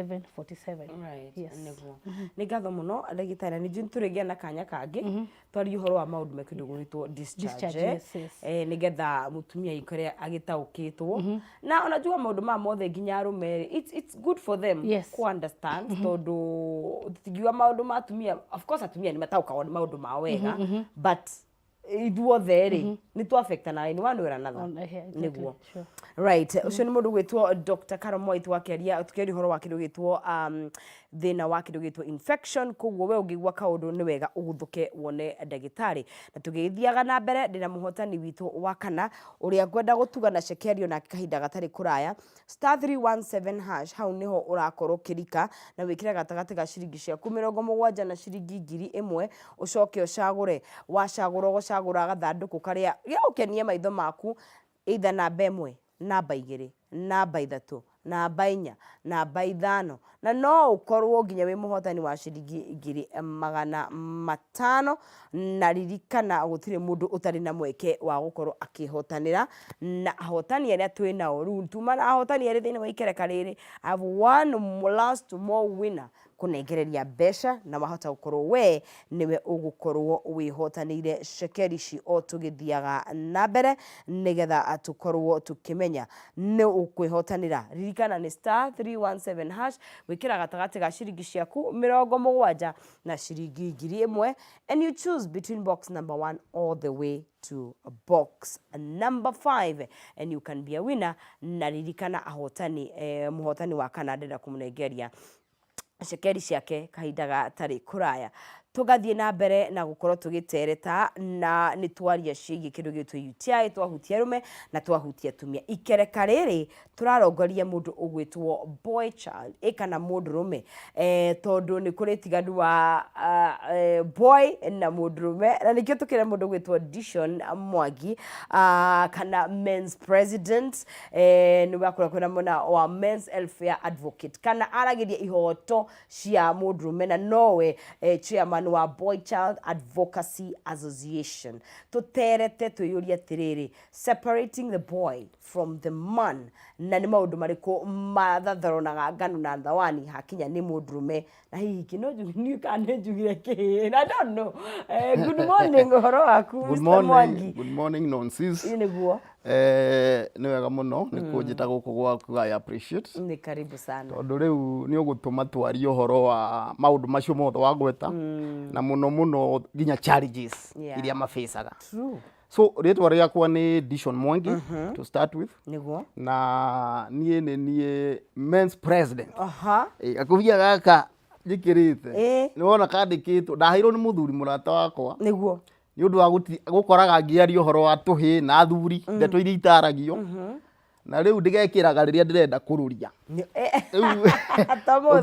747. Right. Yes. Nĩguo. Nĩ ngatho mũno ndagĩtarĩ, na ningĩ nĩtũrĩgĩa na kanya kangĩ twarie ũhoro wa maũndũ me kĩndũ gwĩtwo discharge, Discharge, eh? yes, yes. Eh, nĩgetha mũtumia aikare agĩtaũkĩtwo na ona njuga maũndũ maya mothe nginya arũme rĩ, it's good for them Yes. ku understand tondũ tũtingiuga maũndũ ma atumia, of course atumia nĩ mataũkagwo nĩ maũndũ mao wega, but ithuothe rĩ nĩ tũ affectanaga in one way or another. Yeah, exactly. Nĩguo. Sure. Right, ũcio nĩ mũndũ gwĩtwo Dr. Carol Mwai twakĩaria tũkĩaria ũhoro wa kĩndũ gĩtwo thĩna wa kĩndũ gĩtwo infection. Koguo we ũngĩigua kaũndũ nĩ wega ũgũthũke wone ndagĩtarĩ. Na tũgĩthiaga na mbere, ndĩna mũhotani witũ wa kana ũrĩa ngwenda gũtuga na cekerio nake kahinda gatarĩ kũraya. Star 317 hash, hau nĩho ũrakorwo ũkĩrika na wĩkĩre gatagatĩ ga ciringi ciaku 70 na ciringi 1000, ũcoke ũcagũre. Wacagũra ũgũcagũra gathandũkũ karĩa gĩgũkenia maitho maku, either namba 1, namba 2, namba 3, namba 4, namba 5, na no ũkorwo nginya wĩ mũhotani wa ciringi 500,000. Na ririkana gũtirĩ mũndũ ũtarĩ na mweke wa gũkorwo akĩhotanĩra, na ahotani arĩa twĩ nao rĩu tuma na ahotani erĩ thĩinĩ wa ikereka rĩrĩ. I have one last more winner kũnengereria mbeca, na wahota gũkorwo we nĩwe ũgũkorwo wĩhotanĩire cekeri ici o tũgĩthiaga na mbere, nĩgetha tũkorwo tũkĩmenya nĩ ũkwĩhotanĩra. Ririkana nĩ star 317 hash, gwĩkĩra gatagatĩ ga ciringi ciaku 70 na ciringi 1000, and you choose between box number 1 all the way to box number 5, and you can be a winner. Na ririkana ahotani, mũhotani wa kana ndĩrenda kũmũnengeria cekeri ciake kahinda gatarĩ kũraya. Tũgathiĩ na mbere na gũkorwo tũgĩtereta, na nĩ twaria ciĩgiĩ kĩndũ gĩtwo UTI, twahutia arũme na twahutia atumia. Ikereka rĩrĩ tũrarongoria mũndũ ũgwĩtwo boy child ĩ kana mũndũrũme, tondũ nĩ kũrĩ tiganu wa boy na mũndũrũme, na nĩkĩo tũkĩra mũndũ ũgwĩtwo Dishon Mwangi, kana men's president, nĩ wakorwo kwĩna mwena wa men's welfare advocate, kana aragĩria ihoto cia mũndũrũme, na nowe chairman wa Boy Child Advocacy Association. Tũterete twĩyũrie atĩrĩrĩ, separating the boy from the man, na nĩ maũndũ marĩkũ mathatharonaga ngano na thawani hakinya nĩ mũndũrũme, na hihi kĩno niĩ kana nĩ njugire kĩĩ, I don't know. Good morning, ũhoro waku? Good Mr. morning, Mwangi. Good morning, Nonsis. Ĩ nĩguo. Nĩ wega mũno nĩ kũnjĩta gũkũ gwaku, I appreciate. Nĩ karibu sana. Tondũ rĩu nĩ ũgũtũma twarie ũhoro wa maũndũ macio mothe wagweta, na mũno mũno nginya challenges iria mabacaga. True. So rĩtwa rĩakwa nĩ Dishon Mwangi, to start with. Nĩguo. Na niĩ nĩ niĩ men's president. Aha. Gakũbia gaka njĩkĩrĩte Ĩ. nĩ wona kandĩkĩtwo, ndaheirwo nĩ mũthuri mũrata wakwa. Nĩguo. Nĩ ũndũ wa gũkoraga ngĩaria ũhoro wa tũhĩ na athuri, ndeto iria itaragio, na rĩu ndĩgekĩraga rĩrĩa ndĩrenda kũrũria. Rĩu Ta mũthĩ.